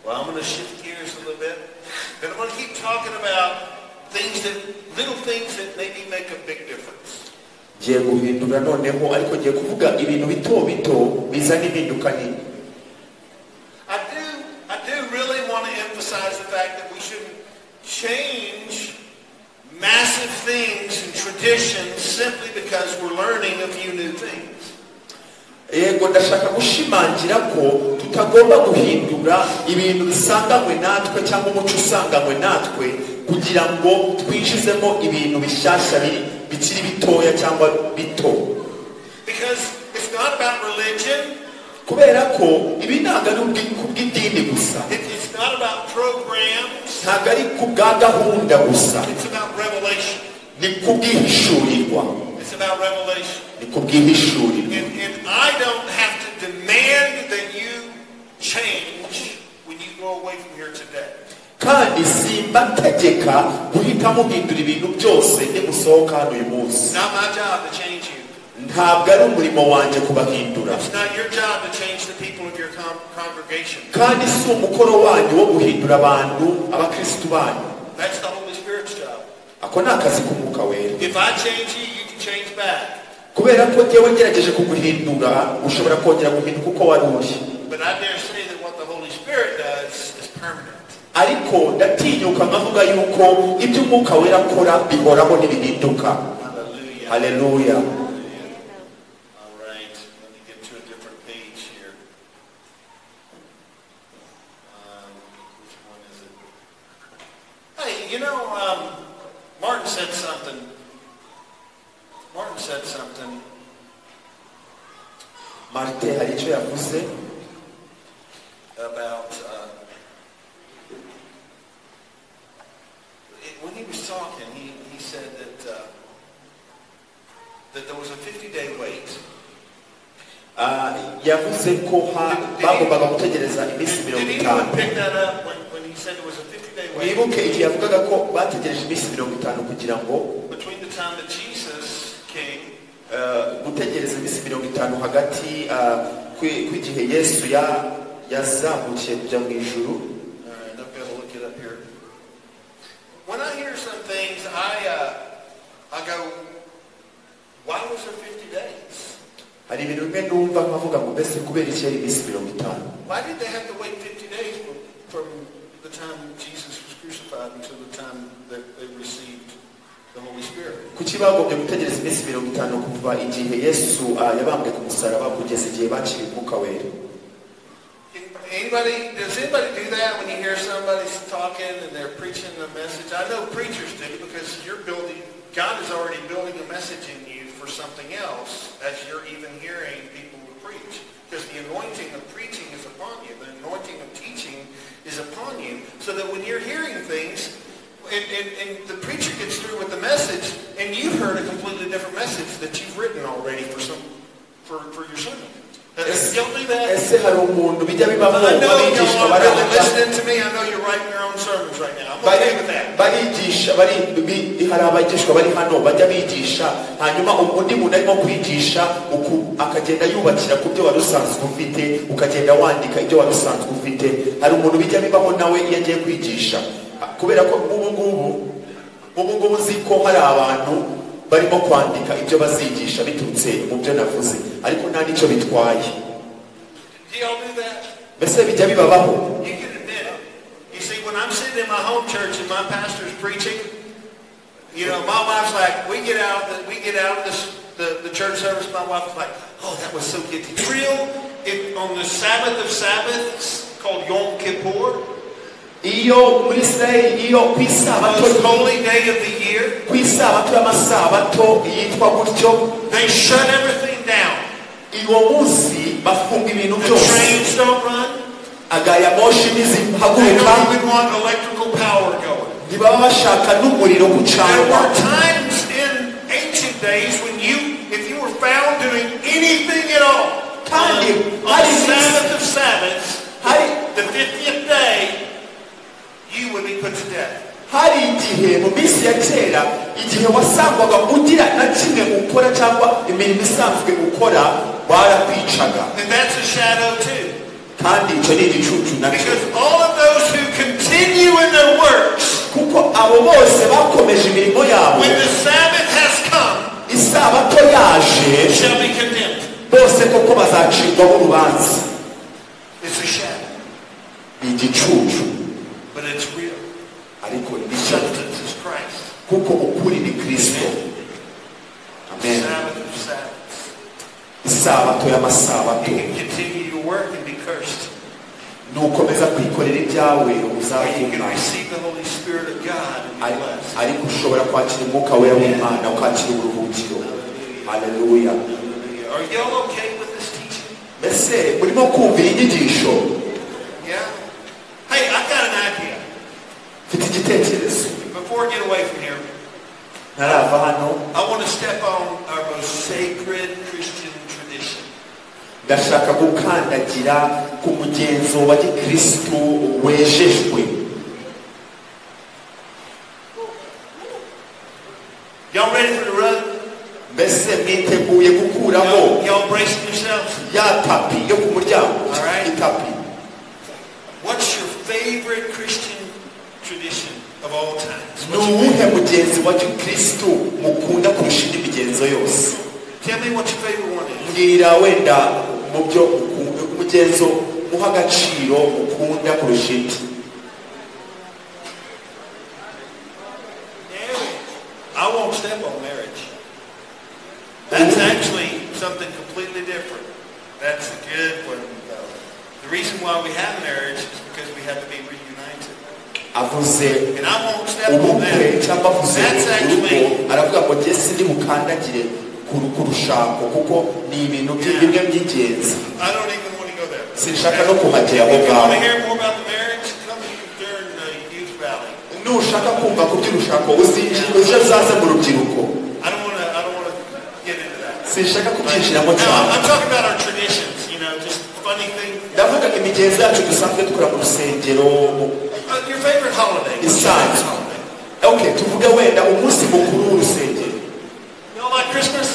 Well, I'm going to shift gears a little bit. Then I'm going to keep talking about little things that maybe make a big difference. Ngiye guhindura noneho, ariko ngiye kuvuga ibintu bito bito bizana impinduka nini. I do really want to emphasize the fact that we shouldn't change massive things and traditions simply because we're learning a few new things. Yego, ndashaka gushimangira ko tutagomba guhindura ibintu bisanganywe natwe cyangwa umuco usanganywe natwe kugira ngo twinjizemo ibintu bishyashya biri bikiri bitoya cyangwa bito. Because it's not about religion. Kubera ko ibi ntabwo ari ku bw'idini gusa. It's not about programs. Ntabwo ari ku bwa gahunda gusa. It's about revelation. Ni ku bw'ihishurirwa. It's about revelation. Ni ku bw'ihishurirwa. And I don't have to demand that you change when you go away from here today. Kandi simbategeka guhita muhindura ibintu byose nimusohoka hano uyu munsi. It's not my job to change you. Ntabwo ari umurimo wanjye kubahindura. It's not your job to change the people of your congregation. Kandi si umukoro wanyu wo guhindura abantu, abakristu banyu. That's the Holy Spirit's job. Ako ni akazi k'Umwuka Wera. If I change you, you can change back. Kubera ko njyewe ngerageje kuguhindura, ushobora kongera guhinduka uko wari uri. But I dare say that what the Holy Spirit does is permanent. Ariko ndatinyuka nkavuga yuko ibyo Umwuka Wera akora bihoraho, ntibihinduka. Hallelujah. Haleluya. All right, let me get to a different page here. Which one is it? Hey, Martin said something. Martin said something Martin hari icyo yavuze about when he was talking. He said that there was a 50-day wait. Ah, yavuze ko bagombaga gutegereza iminsi Did mirongo anyone itanu. pick that up when he said there was a 50-day wait Mwibuke igihe yavugaga ko bategereje iminsi 50 kugira ngo between the time that Jesus came gutegereza iminsi 50 hagati kw'igihe Yesu yazamukiye kujya mu ijuru. All right, I've got to look it up here. When I hear some things, I go, "Why was there 50 days?" Hari ibintu bimwe numva nkavuga ngo mbese kubera iki yari iminsi 50? Why did they have to wait 50 days from the time Jesus was crucified until the time that they received the Holy Spirit? Kuki bagombye gutegereza iminsi 50 kuva igihe Yesu yabambwe ku musaraba kugeza igihe bakiriye Umwuka Wera? Does anybody do that when you hear somebody talking and they're preaching a message? I know preachers do, because God is already building a message in you for something else as you're even hearing people preach. Because the anointing of preaching is upon you. The anointing of teaching is upon you. So that when you're hearing things, And the preacher gets through with the message, and you've heard a completely different message that you've written already for your sermon. Y'all do that? Ese hari umuntu bijya bibaho I know y'all abigishwa aren't really baraha listening to me. I know you're writing your own sermons right now. I'm okay with that. Barigisha hari abigishwa bari hano bajya bigisha, hanyuma undi muntu arimo kwigisha akagenda yubakira ku byo wari usanzwe ufite, ukagenda wandika ibyo wari usanzwe ufite. Hari umuntu bijya bibaho nawe iyo agiye kwigisha, kubera ko ubu ngubu nzi ko hari abantu barimo kwandika ibyo bazigisha biturutse mu byo navuze, ariko nta n'icyo bitwaye. Do y'all do that? Mbese bijya bibabaho? You can admit it. You see, when I'm sitting in my home church and my pastor's preaching, you know, my wife's like, we get out of this, the church service, my wife's like, oh, that was so good. Real, on the Sabbath of Sabbaths, called Yom Kippur, iyo muri Israel iyo ku isabato, most holy day of the year, ku isabato y'amasabato yitwa gutyo, they shut everything down. Uwo munsi bafunga ibintu The byose. trains don't run. Agaya moshi ntizihaguruka. They don't even want electrical power going. Ntibaba bashaka n'umuriro gucanwa. There were times in ancient days when if you were found doing anything at all, on the Sabbath of Sabbaths, the 50th day, you would be put to death. Hari igihe mu minsi ya kera, igihe wasangwaga ugira na kimwe ukora cyangwa imirimo isanzwe ukora, barakwicaga. And that's a shadow too. Kandi icyo ni igicucu nacyo. Because all of those who continue in their works, kuko abo bose bakomeje imirimo yabo, when the Sabbath has come, isabato yaje, shall be condemned. Bose koko bazacirwaho urubanza. It's a shadow. Ni igicucu. But it's real. Ariko ni Substance is Christ. Kuko ukuri ni Kristo. Amen. Sabbath of Sabbaths. Isabato y'amasabato. You can continue your work and be cursed. Nukomeza kwikorera ibyawe uzavumwa. You can receive the Holy Spirit of God and be blessed. Ariko ushobora kwakira umwuka wera w'Imana ukakira uburuhukiro. Hallelujah. Are y'all okay with this teaching? Mbese murimo kumva iyi nyigisho? Yeah. Hey, I've got an idea. Mfite igitekerezo. Before I get away from here, ntarava hano, I want to step on our most sacred Christian tradition. Ndashaka gukandagira ku mugenzo wa gikristu wejejwe. Y'all ready for the rug? Mbese mwiteguye gukuraho Y'all bracing yourselves? ya tapi yo ku muryango? All right. Itapi. What's your favorite Christian tradition of all times? Ni uwuhe mugenzi wa gikristu mukunda kurusha indi migenzo yose? Tell me what your favorite one is. Mbwira wenda mu byo umugenzo muha agaciro mukunda kurusha indi. I won't step on marriage. That's actually something completely different. That's a good one, though. The reason why we have marriage is because we have to be reunited. Avuze And I won't step on ubukwe that. cyangwa avuze That's urugo, actually aravuga ngo njye sindi bukandagire ku rushako kuko ni ibintu bimwe by'ingenzi. I don't even want to go there. Sinshaka no kuhagera aho If you ngaho. want to hear more about the marriage, come during the youth rally. Nushaka kumva ku by'urushako uje uzaze mu rubyiruko. I don't want to get into that. Sinshaka kubyinjiramo No, cyane. I'm talking about our traditions, you know, just funny things. Ndavuga imigenzo yacu dusanzwe dukora mu rusengero. Your favorite holiday. What's your favorite holiday? Okay, tuvuge wenda umunsi mukuru w'urusengero. You all like Christmas?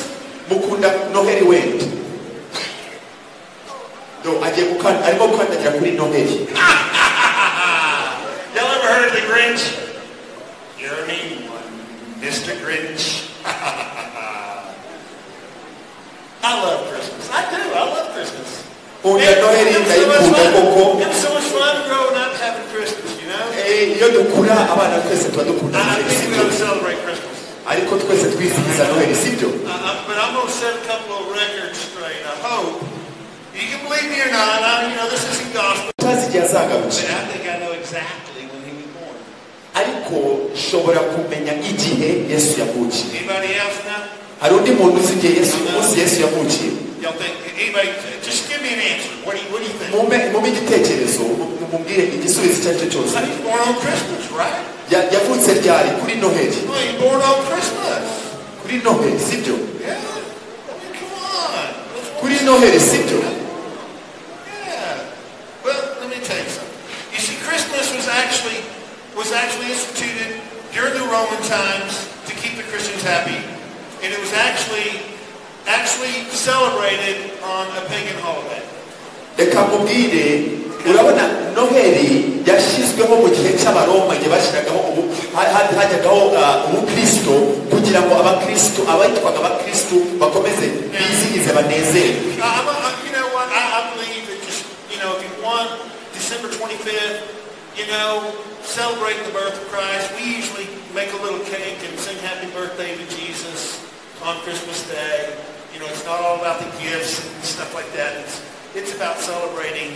Mukunda Noheli wenda. Do agiye gukanda, arimo gukandagira kuri Noheli. Y'all ever heard of the Grinch? You're a mean one, Mr. Grinch. I love Christmas. I do. I love Christmas. Nkunda Noheli, It was so much ndayikunda fun. koko. It was so much fun growing up having Christmas, you know? Iyo dukura abana twese tuba dukunda I Noheli, think we ought to sibyo? celebrate Christmas. Ariko twese twizihiza Noheli, sibyo? But I'm going to set a couple of records straight. I hope. You can believe me or not. You know, this isn't gospel. Utazi igihe azagarukira. But I think I know exactly when he was born. Ariko nshobora kumenya igihe Yesu yavukiye. Anybody else know? Hari undi muntu uzi igihe Yesu, umunsi Yesu yavukiye? Y'all think anybody? Just give me an answer. What do you think? Mumpe igitekerezo, mumbwire igisubizo icyo ari cyo cyose. He was born on Christmas, right? Yavutse Yavutse ryari? Kuri Noheli. Well, he born on Christmas. Kuri Noheli, sibyo? Yeah. I mean, come on. Let's Kuri Noheli, sibyo? Yeah. Well, let me tell you something. You see, Christmas was actually instituted during the Roman times to keep the Christians happy, and it was actually celebrated on a pagan holiday. Reka nkubwire, urabona Noheli yashyizweho mu gihe cy'Abaroma, igihe bashyiragaho hajyagaho ubukristo, kugira ngo abakristo, abayitwaga abakristo, bakomeze bizihize, banezerwe. You know what? I believe that just, if you want December 25th, celebrate the birth of Christ. We usually make a little cake and sing happy birthday to Jesus on Christmas Day. It's not all about the gifts and stuff like that. It's about celebrating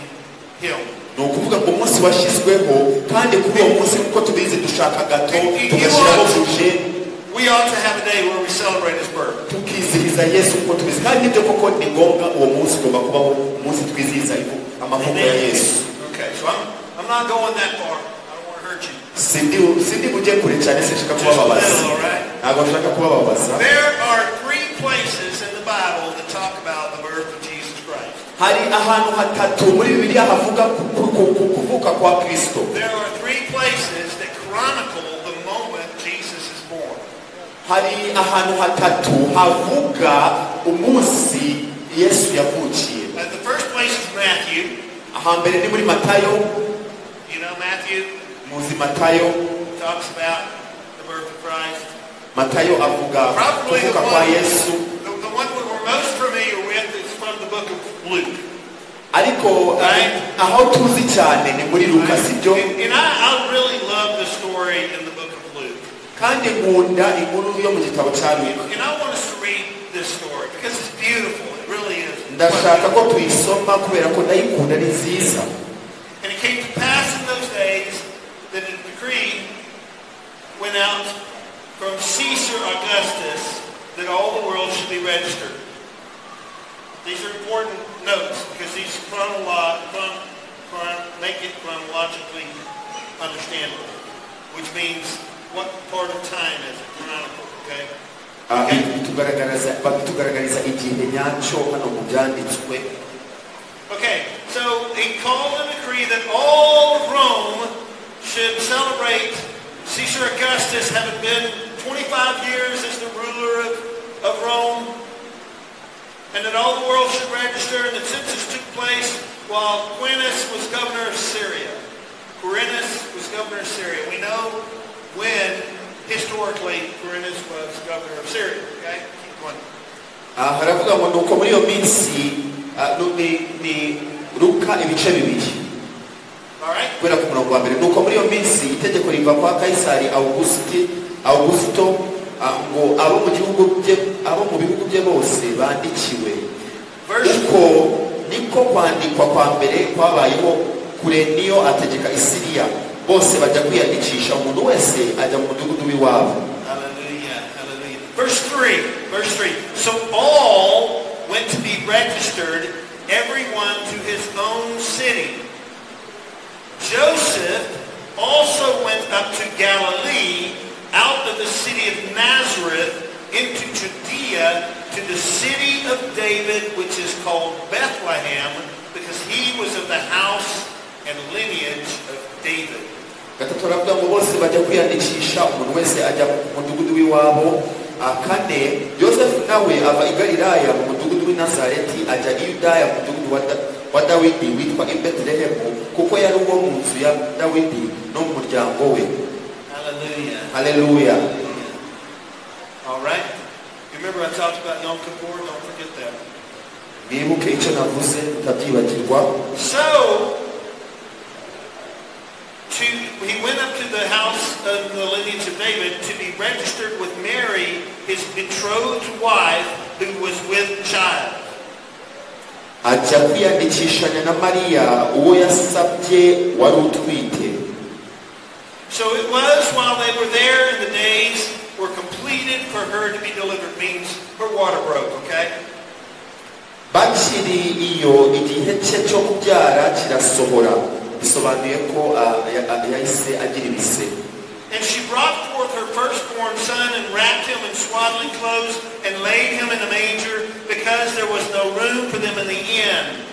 Him. Ni ukuvuga ngo umunsi washyizweho, kandi kuri uwo munsi, nk'uko tubizi, dushaka gâteau, tugashyiraho bougie. We ought to have a day where we celebrate His birth. Tukizihiza Yesu nk'uko tubizi, kandi nibyo koko ni ngombwa, uwo munsi ugomba kubaho, umunsi twizihiza amavuko ya Yesu. Okay, so I'm not going that far. I don't want to hurt you. Sindi bujye kure cyane, sinshaka Just a kubababaza. Little, all right? Ntabwo nshaka kubababaza. There are three places in the Bible that talk about the birth of Jesus Christ. Hari ahantu hatatu muri Bibiliya havuga ku kuvuka kwa Kristo. There are three places that chronicle the moment Jesus is born. Hari ahantu hatatu havuga umunsi Yesu yavukiye. The first place is Matthew. Ahambere ni muri Matayo. You know Matthew Muzi Matayo. Talks about the birth of Christ. Matayo avuga Probably the kuvuka kwa one, Yesu. the one we we're most familiar with is from the book of Luke. Ariko Right. aho tuzi cyane ni muri Luka, sibyo? And I really love the story in the book of Luke. Kandi nkunda inkuru yo mu gitabo cya Luka. And I want us to read this story because it's beautiful. It really is. Ndashaka ko tuyisoma kubera ko ndayikunda, ni nziza. And it came to pass in those days that a decree went out from Caesar Augustus that all the world should be registered. These are important notes because these make it chronologically understandable, which means what part of time is it? Chronicle, okay? Ah, bitugaragariza igihe nyacyo hano mu byanditswe. Okay, so he called a decree that all of Rome should celebrate Caesar Augustus having been 25 years as the ruler of Rome, and that all the world should register, and the census took place while Quirinius was governor of Syria. Quirinius was governor of Syria. We know when, historically, Quirinius was governor of Syria. Okay? Keep going. Ah, haravuga ngo nuko muri iyo minsi, ni Luka ibice 2. All right? Guhera ku murongo wa mbere: nuko muri iyo minsi itegeko riva kwa Kayisari Augusito, ngo abo mu gihugu bye, abo mu bihugu bye bose bandikiwe. Verse Uko niko kwandikwa kwa mbere kwabayeho, Kureniyo ategeka Isiriya. Bose bajya kwiyandikisha, umuntu wese ajya mu mudugudu w'iwabo. Hallelujah. Hallelujah. Verse 3. Verse 3. So all went to be registered, everyone to his own city. Joseph also went up to Galilee, out of the city of Nazareth, into Judea, to the city of David, which is called Bethlehem, because he was of the house and lineage of David. 3 aravuga ngo bose bajya kwiyandikisha, umuntu wese ajya mu mudugudu w'iwabo. 4, Yosefu nawe ava i Galilaya mu mudugudu w'i Nazareti, ajya i Yudaya mu mudugudu wa Dawidi witwa i Betelehemu, kuko yari uwo mu nzu ya Dawidi no mu muryango we. Hallelujah. Haleluya. All right. You remember I talked about Yom Kippur? Don't forget that. Mwibuke icyo navuze, mutabyibagirwa. So, he went up to the house of the lineage of David to be registered with Mary, his betrothed wife, who was with child. Ajya kwiyandikishanya na Mariya uwo yasabye wari utwite. So it was while they were there and the days were completed for her to be delivered, means her water broke, okay? Bakiri iyo, igihe cye cyo kubyara kirasohora, bisobanuye ko yahise agira ibise. And she brought forth her firstborn son and wrapped him in swaddling clothes and laid him in a manger because there was no room for them in the inn.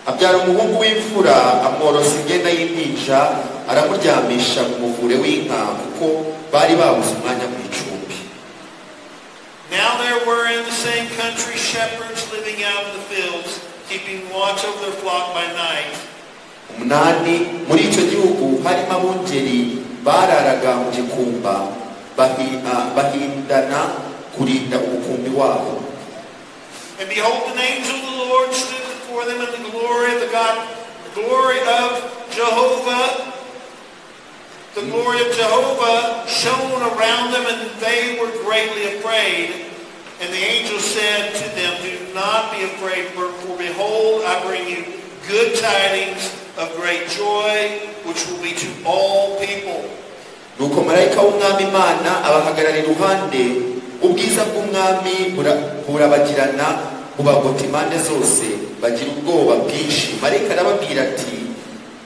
Abyara umuhungu w'imfura, amworosa imyenda y'impinja, aramuryamisha mu muvure w'inka, kuko bari babuze umwanya mu icumbi. Now there were in the same country shepherds living out in the fields, keeping watch over their flock by night. 8. Muri icyo gihugu harimo abungeri bararaga mu gikumba, bahindana kurinda umukumbi wabo. And behold, an angel of the Lord stood before them, and the glory of the God, the glory of Jehovah, the glory of Jehovah shone around them, and they were greatly afraid. And the angel said to them, "Do not be afraid, for behold, I bring you good tidings of great joy, which will be to all people." Nuko marayika w'Umwami Imana abahagarara iruhande, ubwiza bw'Umwami burabagirana bubagota impande zose, bagira ubwoba bwinshi. Marayika arababwira ati: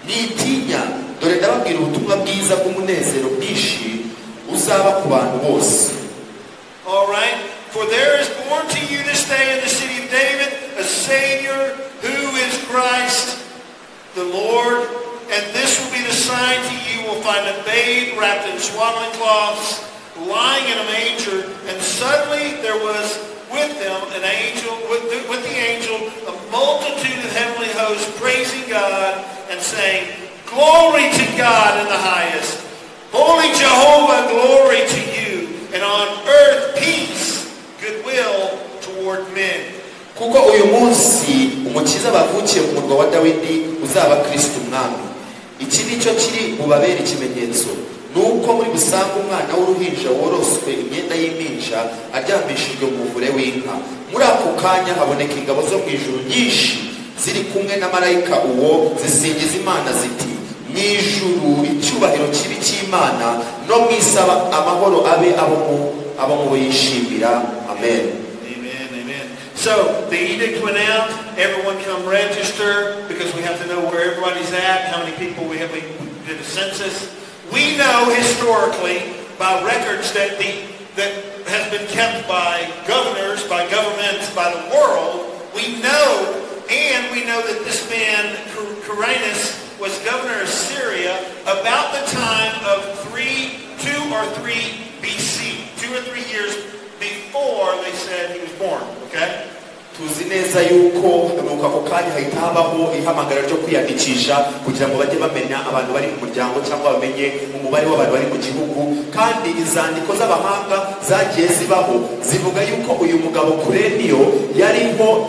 "Mwitinya, dore ndababwira ubutumwa bwiza bw'umunezero bwinshi uzaba ku bantu bose." All right. For there is born to you this day in the city of David a Savior who is Christ the Lord. And this will be the sign to you. You will find a babe wrapped in swaddling cloths, lying in a manger. And suddenly there was with them an angel, with the angel, a multitude of heavenly hosts praising God and saying, "Glory to God in the highest. Holy Jehovah, glory to you. And on earth peace, goodwill toward men." Kuko uyu munsi umukiza bavukiye mu murwa wa Dawidi uzaba Kristo Umwami. Iki nicyo kiri bubabere ikimenyetso, nuko muri busanga umwana w'uruhinja woroswe imyenda y'impinja, aryamishijwe mu muvure w'inka. Muri ako kanya haboneka ingabo zo mu ijuru nyinshi ziri kumwe na marayika uwo, zisingiza Imana ziti: "Mu ijuru icyubahiro kibe icy'Imana, no mu isi amahoro abe abo mu bo yishimira." Amen. Amen, amen. So the edict went out. Everyone come register because we have to know where everybody's at, how many people we have. We did a census. We know historically by records that has been kept by governors, by governments, by the world. We know, and we know that this man, Quirinius, was governor of Syria about the time of 2 or 3 BC, 2 or 3 years before they said he was born, okay? Tuzi neza yuko nuko ako kanya hahita habaho ihamagara ryo kwiyandikisha kugira ngo bajye bamenya abantu bari mu muryango cyangwa bamenye umubare w'abantu bari mu gihugu. Kandi izandiko z'abahanga zagiye zibaho zivuga yuko uyu mugabo Kureniyo yariho,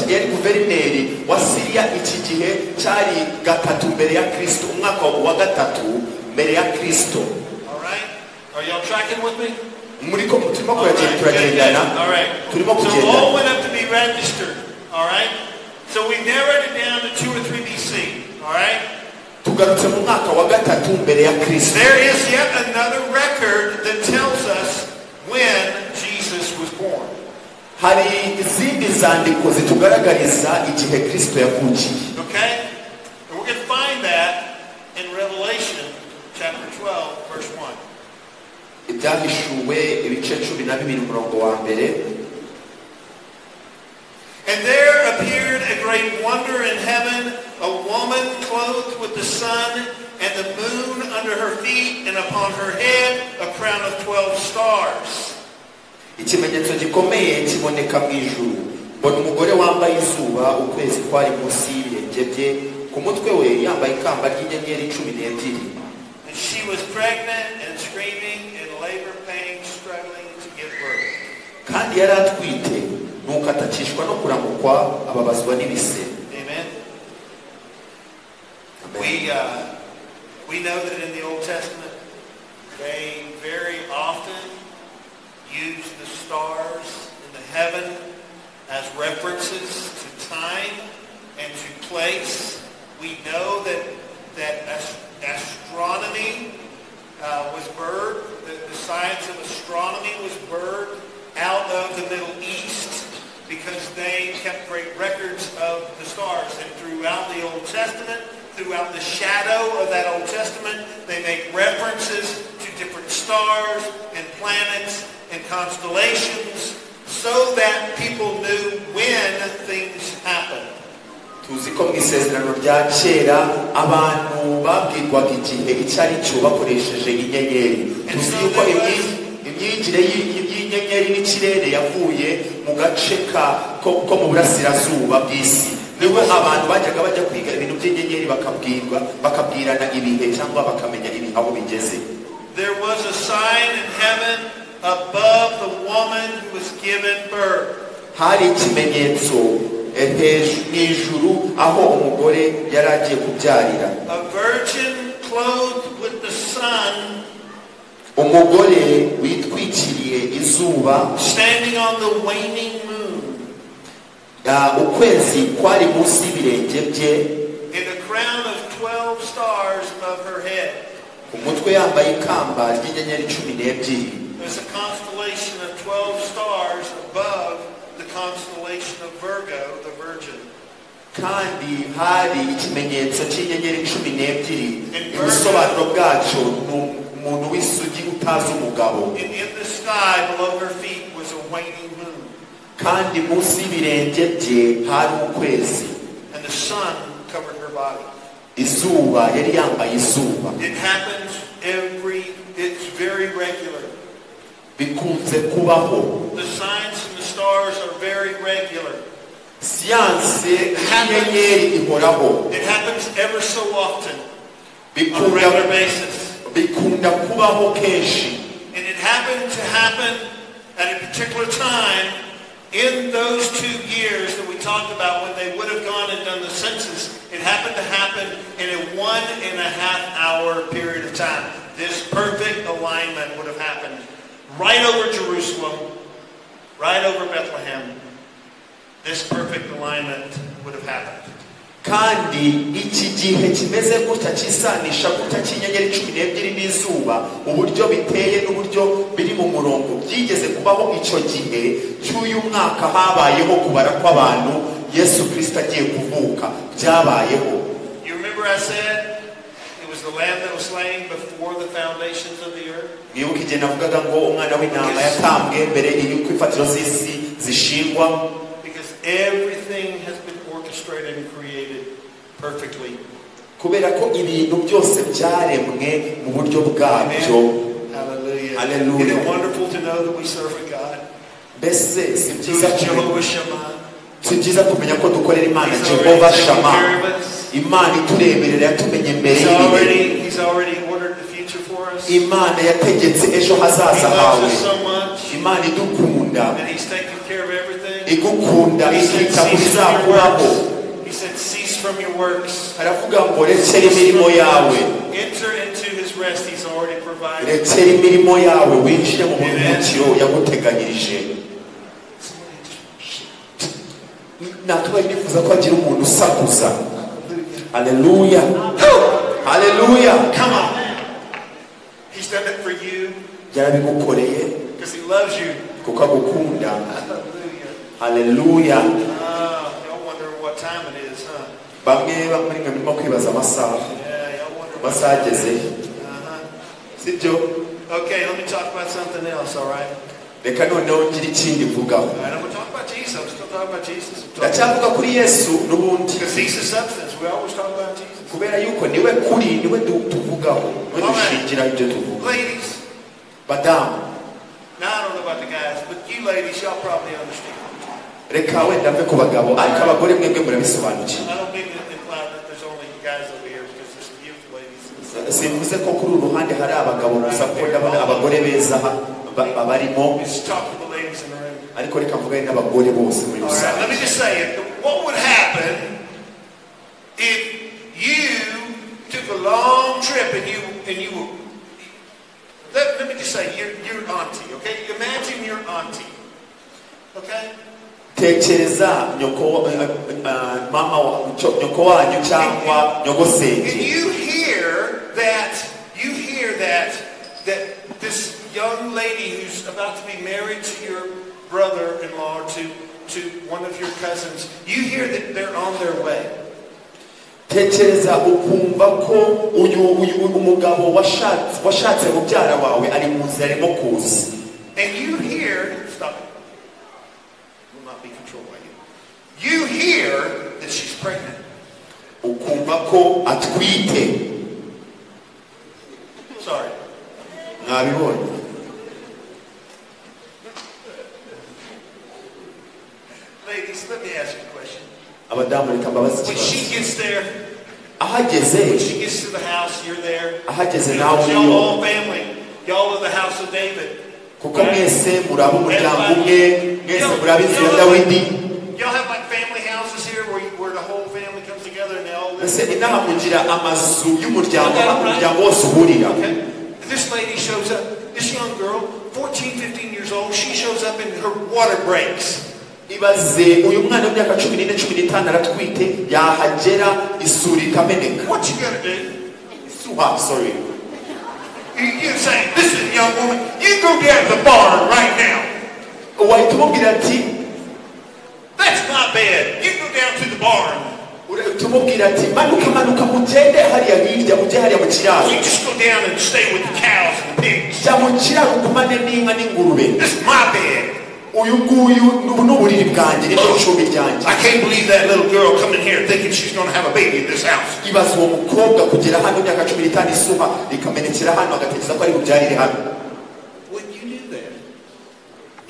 yari guverineri wa Siriya iki gihe cyari 3 mbere ya Kristo, umwaka wa 3 mbere ya Kristo. All right? Are y'all tracking with me? Muriko turimo turagendana. All right. Turimo So kugenda. all went up to be registered. All right. So we narrowed it down to 2 or 3 BC. All right. Tugarutse mu mwaka wa 3 mbere ya Kristo. There is yet another record that tells us when Jesus was born. Hari izindi zandiko zitugaragariza igihe Kristo yavukiye. Okay? And we're going to find that in Revelation chapter 12, verse 1. Ibyahishuwe ibice 12 umurongo wa 1. And there appeared a great wonder in heaven, a woman clothed with the sun and the moon under her feet, and upon her head a crown of 12 stars. Ikimenyetso gikomeye kiboneka mu ijuru, mbona umugore wambaye izuba, ukwezi kwari munsi y'ibirenge bye, ku mutwe we yambaye ikamba ry'inyenyeri 12. And she was pregnant and screaming in labor pains, struggling to give birth. Kandi yari atwite, nuko atakishwa no kuramukwa, ababazwa n'ibise. Amen. Amen. We know that in the Old Testament, they very often used the stars in the heaven as references to time and to place. We know that astronomy was birthed, the science of astronomy was birthed out of the Middle East because they kept great records of the stars. And throughout the Old Testament, throughout the shadow of that Old Testament, they make references to different stars and planets and constellations so that people knew when things happened. Tuzi ko mu isezerano rya kera abantu babwirwaga igihe icyo ari cyo bakoresheje inyenyeri. Tuzi yuko imyigire y'inyenyeri n'ikirere yavuye mu gace ko mu burasirazuba bw'isi. Niho abantu bajyaga bajya kwiga ibintu by'inyenyeri bakabwirwa bakabwirana ibihe cyangwa bakamenya ibihe aho bigeze. There was a sign in heaven above the woman who was given birth. Hari ikimenyetso mw'ijuru aho umugore yari agiye kubyarira. A virgin clothed with the sun. Umugore witwikiriye izuba. Standing on the waning moon. Ukwezi kwari munsi y'ibirenge bye. And a crown of 12 stars above her head. Umutwe yambaye ikamba ry'inyenyeri 12. There's a constellation of 12 stars above the constellation of Virgo, the Virgin. Kandi hari ikimenyetso cy'inyenyeri 12. Ubusobanuro bwacyo ni umuntu w'isugi utazi umugabo. And in the sky below her feet was a waning moon. Kandi munsi y'ibirenge bye hari ukwezi. And the sun covered her body. Izuba yari yambaye izuba. It happens it's very regular. Bikunze kubaho. The signs and the stars are very regular. Siyanse y'inyenyeri ihoraho. It happens ever so often. On a regular basis. Bikunda kubaho kenshi. And it happened to happen at a particular time in those 2 years that we talked about when they would have gone and done the census. It happened to happen in a 1.5 hour period of time. This perfect alignment would have happened right over Jerusalem, right over Bethlehem. This perfect alignment would have happened. Kandi iki gihe kimeze gutya kisanisha gutya cy'inyenyeri 12 n'izuba uburyo biteye n'uburyo biri mu murongo byigeze kubaho icyo gihe cy'uyu mwaka habayeho kubara kw'abantu Yesu Kristo agiye kuvuka byabayeho. You remember I said it was the lamb that was slain before the foundations of the earth? Mwibuke igihe navugaga ngo umwana w'intama yatambwe mbere y'uko imfatiro z'isi zishingwa. Because everything has been orchestrated and created perfectly. Kubera ko ibintu byose byaremwe mu buryo bwabyo. Hallelujah. Hallelujah. Isn't it wonderful to know that we serve a God? Mbese si byiza kumenya ko dukorera Imana Jehovah Shammah. Imana itureberera yatumenye mbere y'ibihe. He's already ordered the future for us. Imana yategetse ejo hazaza hawe. Imana idukunda. And he's taking care of everything. Igukunda ikita ku bizakubaho. He said, cease from your works. Aravuga ngo rekera imirimo yawe. Enter into his rest he's already provided. Rekera imirimo yawe winjire mu buruhukiro yaguteganyirije. Nakabaye nifuza ko hagira umuntu usakuza. Hallelujah. Hallelujah. Come on. He's done it for you. Yarabigukoreye. Because he loves you. Kuko agukunda. Hallelujah. Y'all wonder what time it is, huh? Bamwe muri mwe murimo kwibaza amasaha. Yeah, y'all wonder. Amasaha ageze. Sibyo? Okay, let me talk about something else, all right? Reka noneho ngire ikindi mvugaho. All right, I'm going to talk about Jesus. I'm still talking about Jesus. Ndacyavuga kuri Yesu n'ubundi. Because he's the substance. We always talk about Jesus. Kubera yuko niwe kuri, niwe tuvugaho, niwe dushingira ibyo tuvuga. Ladies. Badamu. Now I don't know about the guys, but you ladies, y'all probably understand. Reka wenda mve ku bagabo, ariko abagore mwebwe murabisobanukiwe. I don't mean to imply that there's only guys over here because there's some beautiful ladies. Simvuze ko kuri uru ruhande hari abagabo gusa kuko ndabona abagore beza babarimo. Just talk to the ladies in the room. Ariko reka mvugane n'abagore bose muri rusange. Let me just say it. What would happen if you took a long trip and you were, let me just say your auntie, okay? Imagine your auntie, okay? Tekereza nyoko mama nyoko wanyu cyangwa nyogosenge. And you hear that this young lady who's about to be married to your brother-in-law, to one of your cousins, you hear that they're on their way. Tekereza ukumva ko uyu umugabo washatse mubyara wawe ari mu nzira arimo kuza. And you hear, stop it. Will not be controlled by you. You hear that she's pregnant. Ukumva ko atwite. Sorry. Mwabibonye. Ladies, let me ask you a question. Abadamu reka mbabaze When ikibazo. she gets there, ahageze, when she gets to the house, you're there. Ahageze nawe Y'all uriyo. all family. Y'all are the house of David. Kuko mwese muri ab'umuryango umwe, mwese muri ab'inzu ya Dawidi. Y'all have like family houses here where the whole family comes together and they all live. Mbese inaha mugira amazu y'umuryango, umuryango wose uhurira. Okay. This lady shows up, this young girl, 14, 15 years old, she shows up and her water breaks. Ibaze uyu mwana w'imyaka 14, 15 aratwite, yahagera isuri ikameneka. What you gonna do? Isuha, sorry. You say, this is a young woman, you go down to the barn right now. Wahita umubwira ati, that's my bed. You go down to the barn. Tumubwira ati, manuka, manuka, mugende hariya hirya, mujye hariya mu kiraro. You just go down and stay with the cows and the pigs. Jya mu kiraro ugumane n'inka n'ingurube. This is my bed. Uyu nguyu ni uburiri bwanjye, ni ryo cumbi ryanjye. I can't believe that little girl coming here thinking she's going to have a baby in this house. Ibaze uwo mukobwa kugera hano imyaka 15 isuha rikamenekera hano agatekereza ko ari bubyarire hano. Would you do that?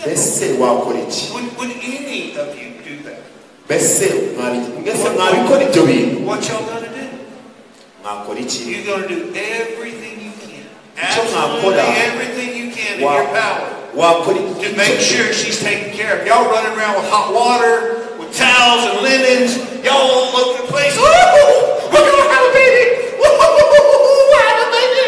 Mbese wakora iki? Would any of you do that? Mbese mwabikora ibyo bintu? What y'all gonna do? Mwakora iki? You're gonna do everything you can. Icyo mwakora, Absolutely everything you can in your power. wakora To make sure she's taken care of. Y'all running around with hot water, with towels and linens. Y'all all over the place. Ooh, we're gonna have a baby. Ooh, have a baby.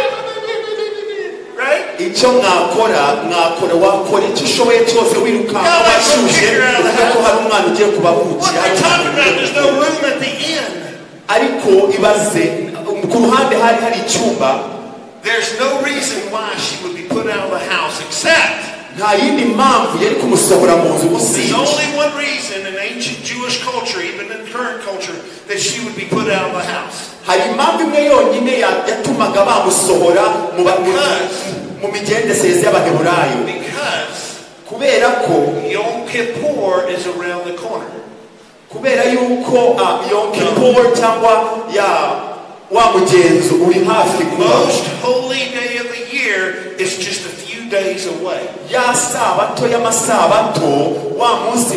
Right? Icyo mwakora, mwakora, wakora icyo ushoboye cyose wirukanka bashyushye, uvuga ko hari umwana ugiye kubavukira. What they're talking about, there's no room at the inn. Ariko ibaze, ku ruhande hari hari icyumba. There's no reason why she would be put out of the house except nta yindi mpamvu yari kumusohora mu nzu usibye. There's only one reason in ancient Jewish culture, even in current culture, that she would be put out of the house. Hari impamvu imwe yonyine yatumaga bamusohora mu migendesereze y'Abaheburayo. Because kubera ko Yom Kippur is around the corner. Kubera yuko Yom Kippur cyangwa ya wa mugenzo uri hafi kuba. Most holy day of the year is just a few days away. Ya sabato y'amasabato, wa munsi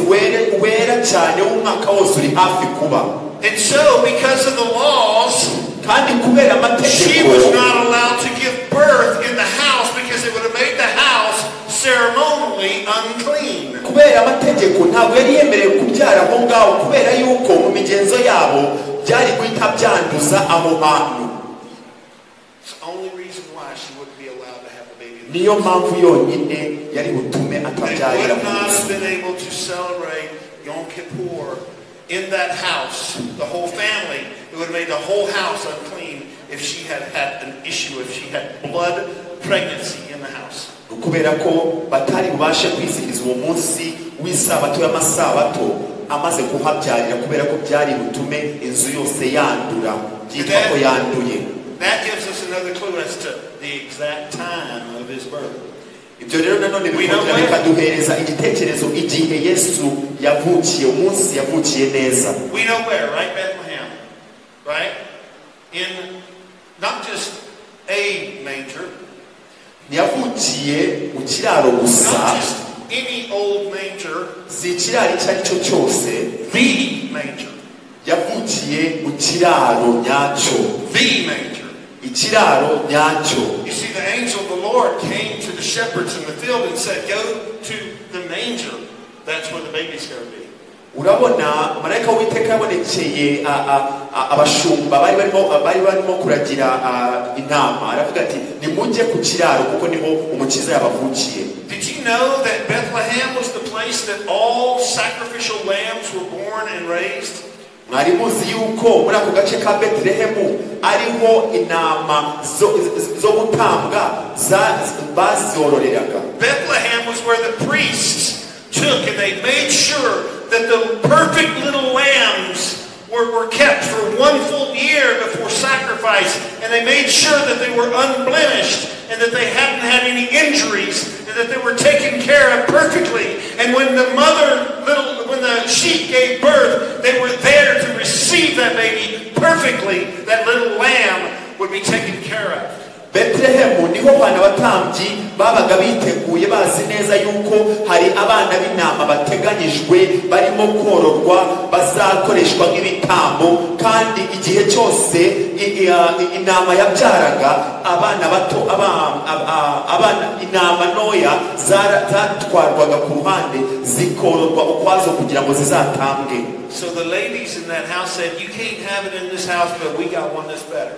wera cyane w'umwaka wose uri hafi kuba. And so because of the laws, kandi kubera amategeko, she was not allowed to give birth in the house because it would have made the house ceremonially unclean. Kubera amategeko ntabwo yari yemerewe kubyara aho ngaho kubera yuko mu migenzo yabo byari guhita byanduza aho hantu. It's the only reason why she wouldn't be allowed to have a baby. Niyo mpamvu yonyine yari butume atabyarira They would mu not nzu. have been able to celebrate Yom Kippur in that house, the whole family. It would have made the whole house unclean if she had had an issue, if she had blood pregnancy in the house. Kubera ko batari bubashe kwizihiza uwo munsi w'isabato y'amasabato amaze kuhabyarira, kubera ko byari butume inzu yose yandura, byitwa ko yanduye. That gives us another clue as to the exact time of his birth. Ibyo rero nanone bikongera bikaduhereza igitekerezo igihe Yesu yavukiye, umunsi yavukiye neza. We know where, right? Bethlehem, right? In not just a manger, ntiyavukiye mu kiraro gusa, not just any old manger, si ikiraro icyo ari cyo cyose, the manger, yavukiye mu kiraro nyacyo, the manger. Ikiraro nyacyo. You see, the angel of the Lord came to the shepherds in the field and said, go to the manger. That's where the baby's going to be. Urabona marayika w'Uwiteka yabonekeye abashumba bari barimo kuragira intama, aravuga ati nimujye ku kiraro kuko niho umukiza yabavukiye. Did you know that Bethlehem was the place that all sacrificial lambs were born and raised? Mwari muzi yuko muri ako gace ka Betlehemu ariho intama zo gutambwa bazororeraga. Bethlehem was where the priests took and they made sure that the perfect little lambs were kept for 1 full year before sacrifice, and they made sure that they were unblemished and that they hadn't had any injuries and that they were taken care of perfectly. And when the when the sheep gave birth, they were there to receive that baby perfectly. That little lamb would be taken care of. Betlehemu niho bana batambyi babaga biteguye bazi neza yuko hari abana b'intama bateganyijwe barimo kororwa bazakoreshwa nk'ibitambo, kandi igihe cyose intama yabyaraga abana bato abana intama ntoya zatwarwaga ku ruhande zikororwa ukwazo kugira ngo zizatambwe. So the ladies in that house said, "You can't have it in this house, but we got one that's better."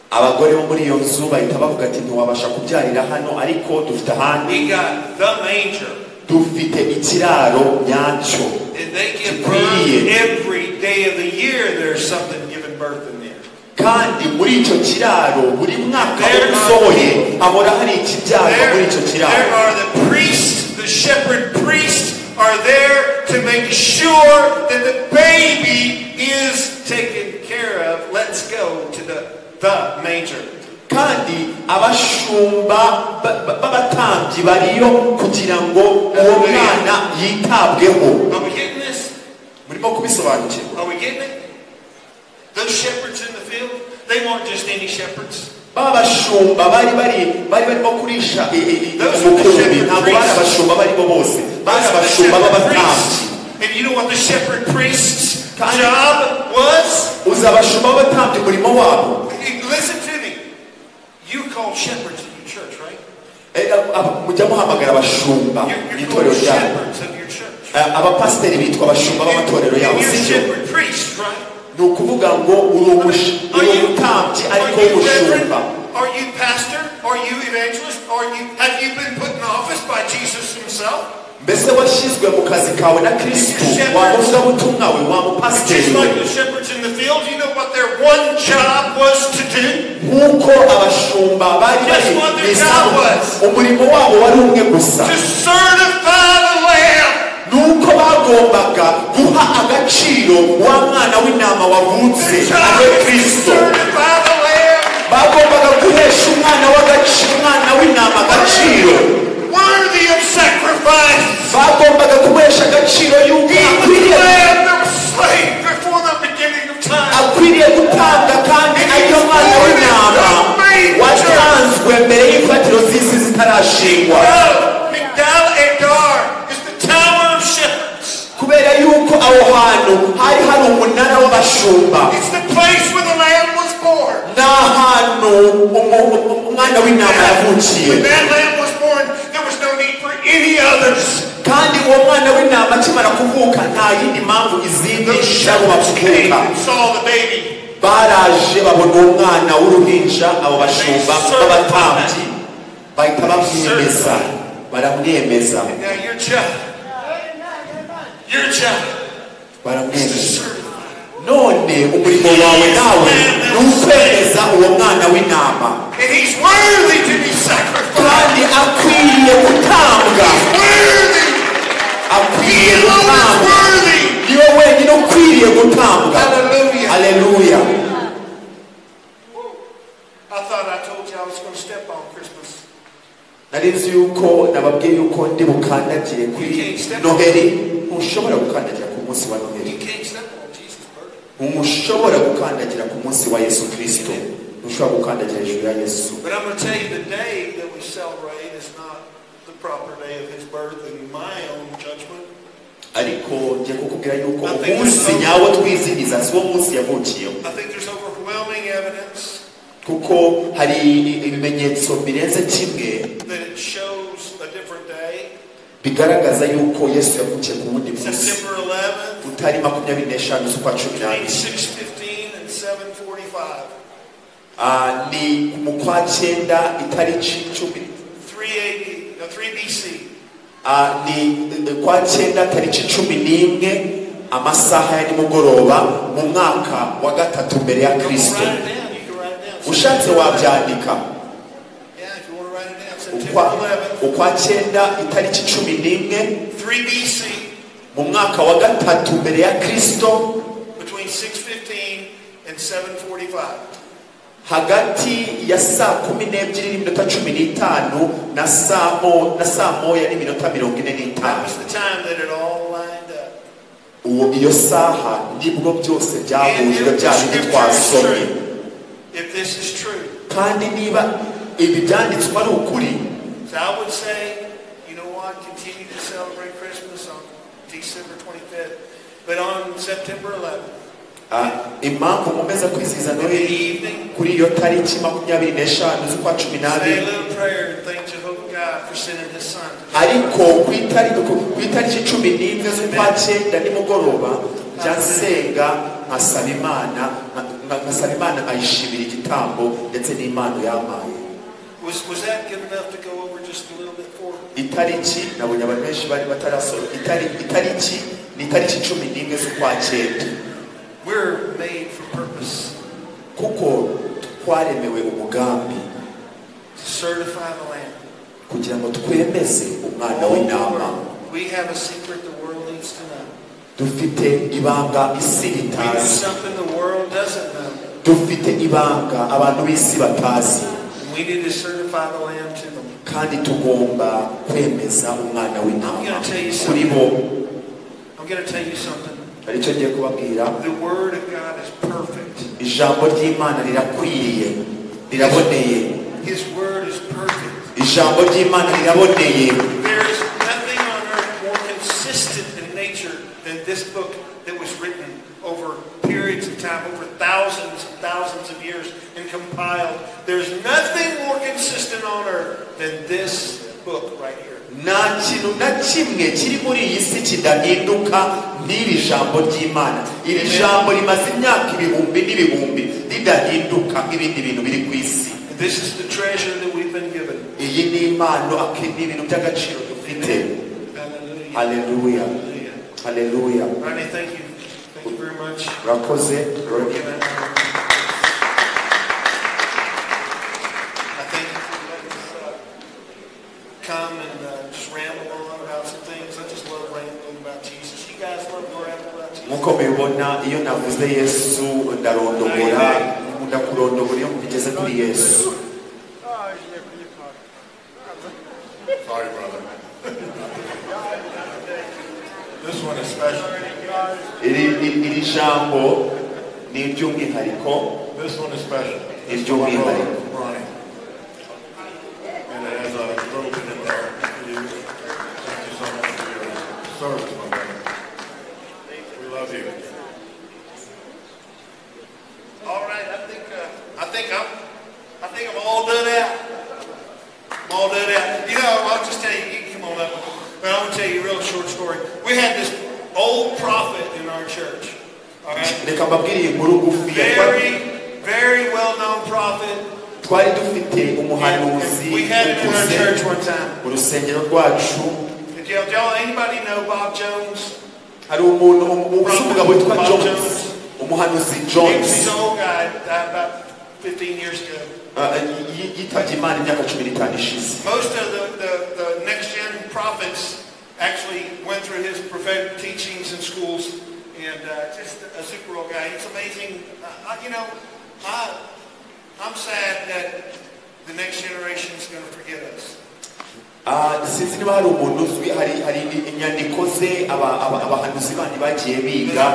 Abagore bo muri iyo nzu bahita bavuga ati ntiwabasha kubyarira hano ariko dufite ahandi. We got the manger. Dufite ikiraro nyacyo. And they give birth every day of the year. There's something giving birth in there. Kandi muri icyo kiraro buri mwaka usohoye ahora hari ikibyarwa muri icyo kiraro. There are the priests, the shepherd priests are there to make sure that the baby is taken care of. Let's go to the manger. Kandi abashumba b'abatambyi bariyo kugira ngo uwo mwana yitabweho. Are we getting this? Murimo kubisobanukirwa? Are we getting it? Those shepherds in the field, they weren't just any shepherds. Babashumba bari barimo kurisha umukumbi, ntabwo bari abashumba barimo bose, bari abashumba b'abatambyi. And you know what the shepherd priest's job was? Uzi abashumba b'abatambyi umurimo wabo? Listen to me. You call shepherds in your church, right? Mujya muhamagara abashumba mu itorero ryabo. Abapasiteri bitwa abashumba b'amatorero yabo, sibyo? Ni ukuvuga ngo uri umutambyi ariko w'umushumba. Are you pastor? Are you evangelist? Have you been put in office by Jesus himself? Mbese washyizwe mu kazi kawe na Kristo, wa muvugabutumwa we, wa mupasiteri we. Nk'uko abashumba bari bari mu isambu, umurimo wabo wari umwe gusa, nuko bagombaga guha agaciro wa mwana w'intama wavutse ari Kristo. Bagombaga guhesha umwana w'intama agaciro. Worthy of sacrifice. Bagombaga kumuhesha agaciro y'uko akwiriye gutanga, kandi ariyo mwana w'intama watanzwe mbere y'imfatiro z'isi zitarashingwa. Kubera yuko aho hantu hari hari umunara w'abashumba. Ni ahantu umwana w'intama yavukiye. Kandi uwo mwana w'intama akimara kuvuka nta yindi mpamvu izindi zagomba kuvuka. Baraje babona uwo mwana w'uruhinja, abo bashumba b'abatambyi bahita bamwemeza, baramwemeza, baramwemeza. None umurimo wawe nawe ni ukwemeza uwo mwana w'intama, kandi akwiriye gutambwa, akwiriye gutambwa, niwe wenyine ukwiriye gutambwa. Haleluya. Nari nzi yuko nababwiye yuko ndi bukandagire kuri Noheli. Ntushobora gukandagira ku munsi wa Noheli, ntushobora gukandagira ku munsi wa Yesu Kristo, ntushobora gukandagira hejuru ya Yesu. But I'm going to tell you, the day that we celebrate is not the proper day of his birth in my own judgment. Ariko ngiye kukubwira yuko umunsi nyawo twizihiza si wo munsi yavukiyeho. I think there's overwhelming evidence kuko hari ibimenyetso birenze kimwe that it shows a different day. Bigaragaza yuko Yesu yavukiye ku wundi munsi, September 11th, utari 25 z'ukwa 12. 6:15 and 7:45. Ni mu kwa cyenda itariki 10 3 AD, no, 3 BC. Ni kwa cyenda tariki 11 amasaha ya nimugoroba mu mwaka wa 3 mbere ya Kristo. Ushatse wabyandika. Ukwa cyenda itariki 11 3 BC mu mwaka wa 3 mbere ya Kristo, between between 6:15 and 7:45. Hagati ya 12:15 na 1:45. That was the time that it all lined up. Uwo iyo saha nibwo byose byahujwe bya bindi twasomye. If this is true. Kandi niba ibi byanditswe ari ukuri, so I would say, you know what, continue to celebrate Christmas on December 25th, but on September 11th. Impamvu nkomeza kwizihiza Noheli kuri iyo tariki 25 z'ukwa 12, ariko ku itariki 11 z'ukwa 9 nimugoroba njya nsenga nkasaba Imana nkayishimira igitambo ndetse n'impano yampaye. Itariki nabonye abantu benshi bari batarasoma itariki ni itariki 11 z'ukwa 9. We're made for purpose. Kuko twaremewe umugambi. To certify the Lamb. Kugira ngo twemeze umwana w'intama. We have a secret the world needs to know. Dufite ibanga isi itazi. We know something the world doesn't know. Dufite ibanga abantu b'isi batazi. We need to certify the Lamb to them. Kandi tugomba kwemeza umwana w'intama kuri bo. I'm going to tell you something. Aricyo ngiye kubabwira. The word of God is perfect. Ijambo ry'Imana rirakwiriye, riraboneye. His word is perfect. Ijambo ry'Imana riraboneye. There is nothing on earth more consistent in nature than this book that was written over periods of time, over thousands and thousands of years and compiled. There's nothing more consistent on earth than this book right here. Nta kintu na kimwe kiri muri iyi si kidahinduka n'iri jambo ry'Imana. Iri jambo rimaze imyaka ibihumbi n'ibihumbi ridahinduka nk'ibindi bintu biri ku isi. This is the treasure that we've been given. Iyi ni impano, ni ibintu by'agaciro dufite. Hallelujah. Hallelujah. Ronnie, thank you. Thank you very much. Urakoze, Ronnie. I thank you for letting us come and just ramble on about some things. I just love rambling about Jesus. You guys love to ramble about Jesus. Nkuko mubibona iyo navuze Yesu ndarondogora, nkunda kurondogora iyo mugeze kuri Yesu. Sorry, brother. This one is special. Iri jambo ni iry'umwihariko. This one is special. Iry'umwihariko. Ronnie. And it has a little bit in there for you. Thank you so much for your service, my brother. We love you. All right, I think I'm all done out. I'm all done out. You know, I'll just tell you, you can come on up, but I'm gonna tell you a real short story. We had this old prophet in our church. All right. Very, very well-known prophet. Twari dufite umuhanuzi. We had it in our church one time. Urusengero rwacu. Did y'all anybody know Bob Jones? Hari umuntu umugabo witwa Jones. Umuhanuzi Jones. He's an old guy, died about 15 years ago. Yitabye Imana imyaka 15 ishize. Most of the next gen prophets actually went through his prophetic teachings in schools, and just a super old guy. It's amazing. You know, I'm sad that the next generation is going to forget us. Sinzi niba hari umuntu uzwi, hari inyandiko ze abahanuzi bandi bagiye biga,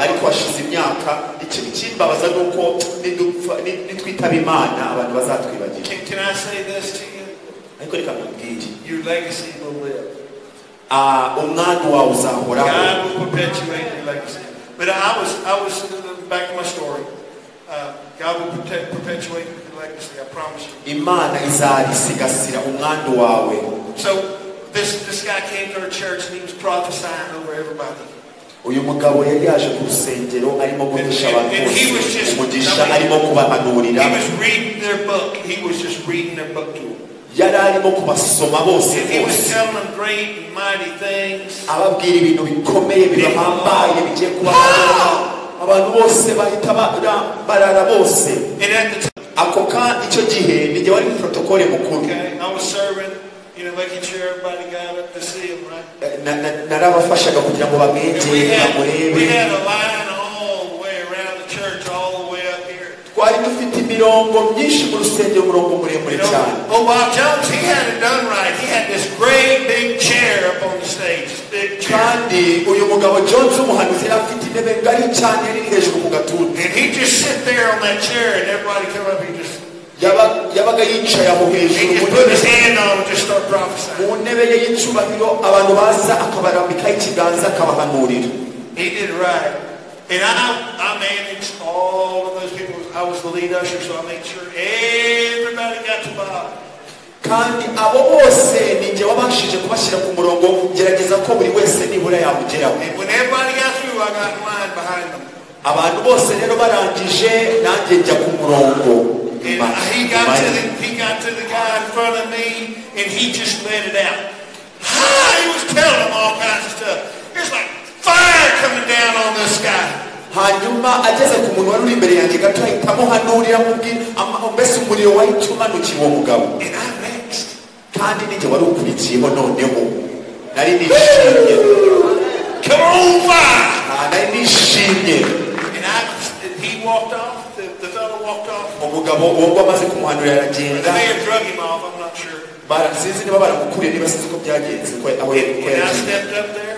ariko hashize imyaka. Ikimbabaza ni uko nitwitaba Imana abantu bazatwibagira. Can I say this to you? Ariko reka nkubwire. Your legacy will live. Umwana wawe uzahoraho. God will perpetuate your legacy. But I was back to my story. God will perpetuate your legacy, I promise you. Imana izarisigasira umwandu wawe. So this guy came to our church and he was prophesying over everybody. Uyu mugabo yari yaje ku rusengero arimo guhisha abantu bose umugisha, arimo kubahanurira. He was reading their book. He was just reading their book to them. Yari arimo kubasoma bose. He was telling them great and mighty things. Ababwira ibintu bikomeye bibahambaye bigiye kubaho. Abantu bose bahita barara bose. Ako ka icyo gihe nijye wari protocole mukuru. I was serving, you know, making sure everybody got up to see him, right? Narabafashaga kugira ngo bamwegere bamurebe. We had a line all the way Imirongo myinshi mu rusengero, umurongo muremure You know, cyane. Oh, Bob Jones, he had it done right. He had this great big chair up on the stage, this big chair. Kandi uyu mugabo Jones umuhanuzi yari afite intebe ngari cyane yari iri hejuru ku gatuti. And he'd just sit there on that chair, and everybody come up, he just Yabaga yicaye aho he hejuru just mu put his ntebe hand on and just start prophesying. Mu ntebe ye y'icyubahiro, abantu baza akabarambikaho ikiganza akabahanurira. He did it right. And I managed all of those people. I was the lead usher, so I made sure everybody got to Bob. Kandi abo bose ni njye wabashije kubashyira ku murongo, ngerageza ko buri wese nibura yamugeraho. And when everybody got through, I got in line behind them. Abantu bose rero barangije, nanjye njya ku murongo And nyuma he got to the guy in front of me, and he just let it out. Ah, he was telling them all kinds of stuff. It's like fire coming down on this guy. Hanyuma ageze ku muntu wari uri imbere yanjye gato, ahita amuhanurira, amubwira mbese umuriro wahita umanukira uwo mugabo. And I'm next. Kandi ninjye wari ukurikiyeho noneho, nari nishimye. Come on, fire! Ah, nari nishimye. And he walked off. The fellow walked off. Umugabo uwo ngo amaze kumuhanurira aragenda. They may have drug him off. I'm not sure. Sinzi niba baramukuriye, niba sinzi uko byagenze ko aho ko And I yagiye. Stepped up there,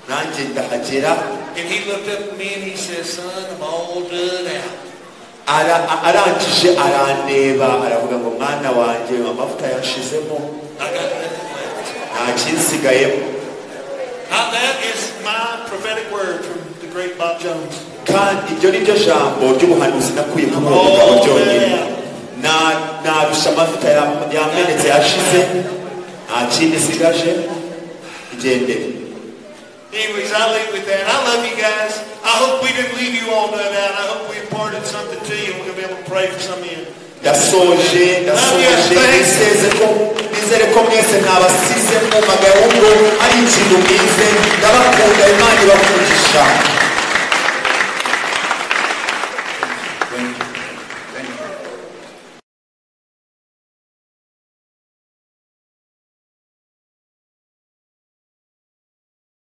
Nanjye ndahagera. And he looked up at me and he says, "Son, I'm all done out." Arangije arandeba, aravuga ngo: "Mwana wanjye, amavuta yashizemo." "I got nothing left." Nta kinsigayemo. Now that is my prophetic word from the great Bob Jones. Kandi iryo ni ryo jambo ry'ubuhanuzi nakuye kuri uwo mugabo ryonyine. Narusha amavuta yamenetse, yashize, nta kindi sigaje, igendere. Anyways, I leave with that. I love you guys. I hope we didn't leave you all done out. I hope we imparted something to you and we're going to be able to pray for some of you. Ndasoje, ndasoje. Nizeze ko, nizere ko mwese ntabasize mwumvaga, ahubwo ari ikintu mwize. Ndabakunda, Imana ibakugisha.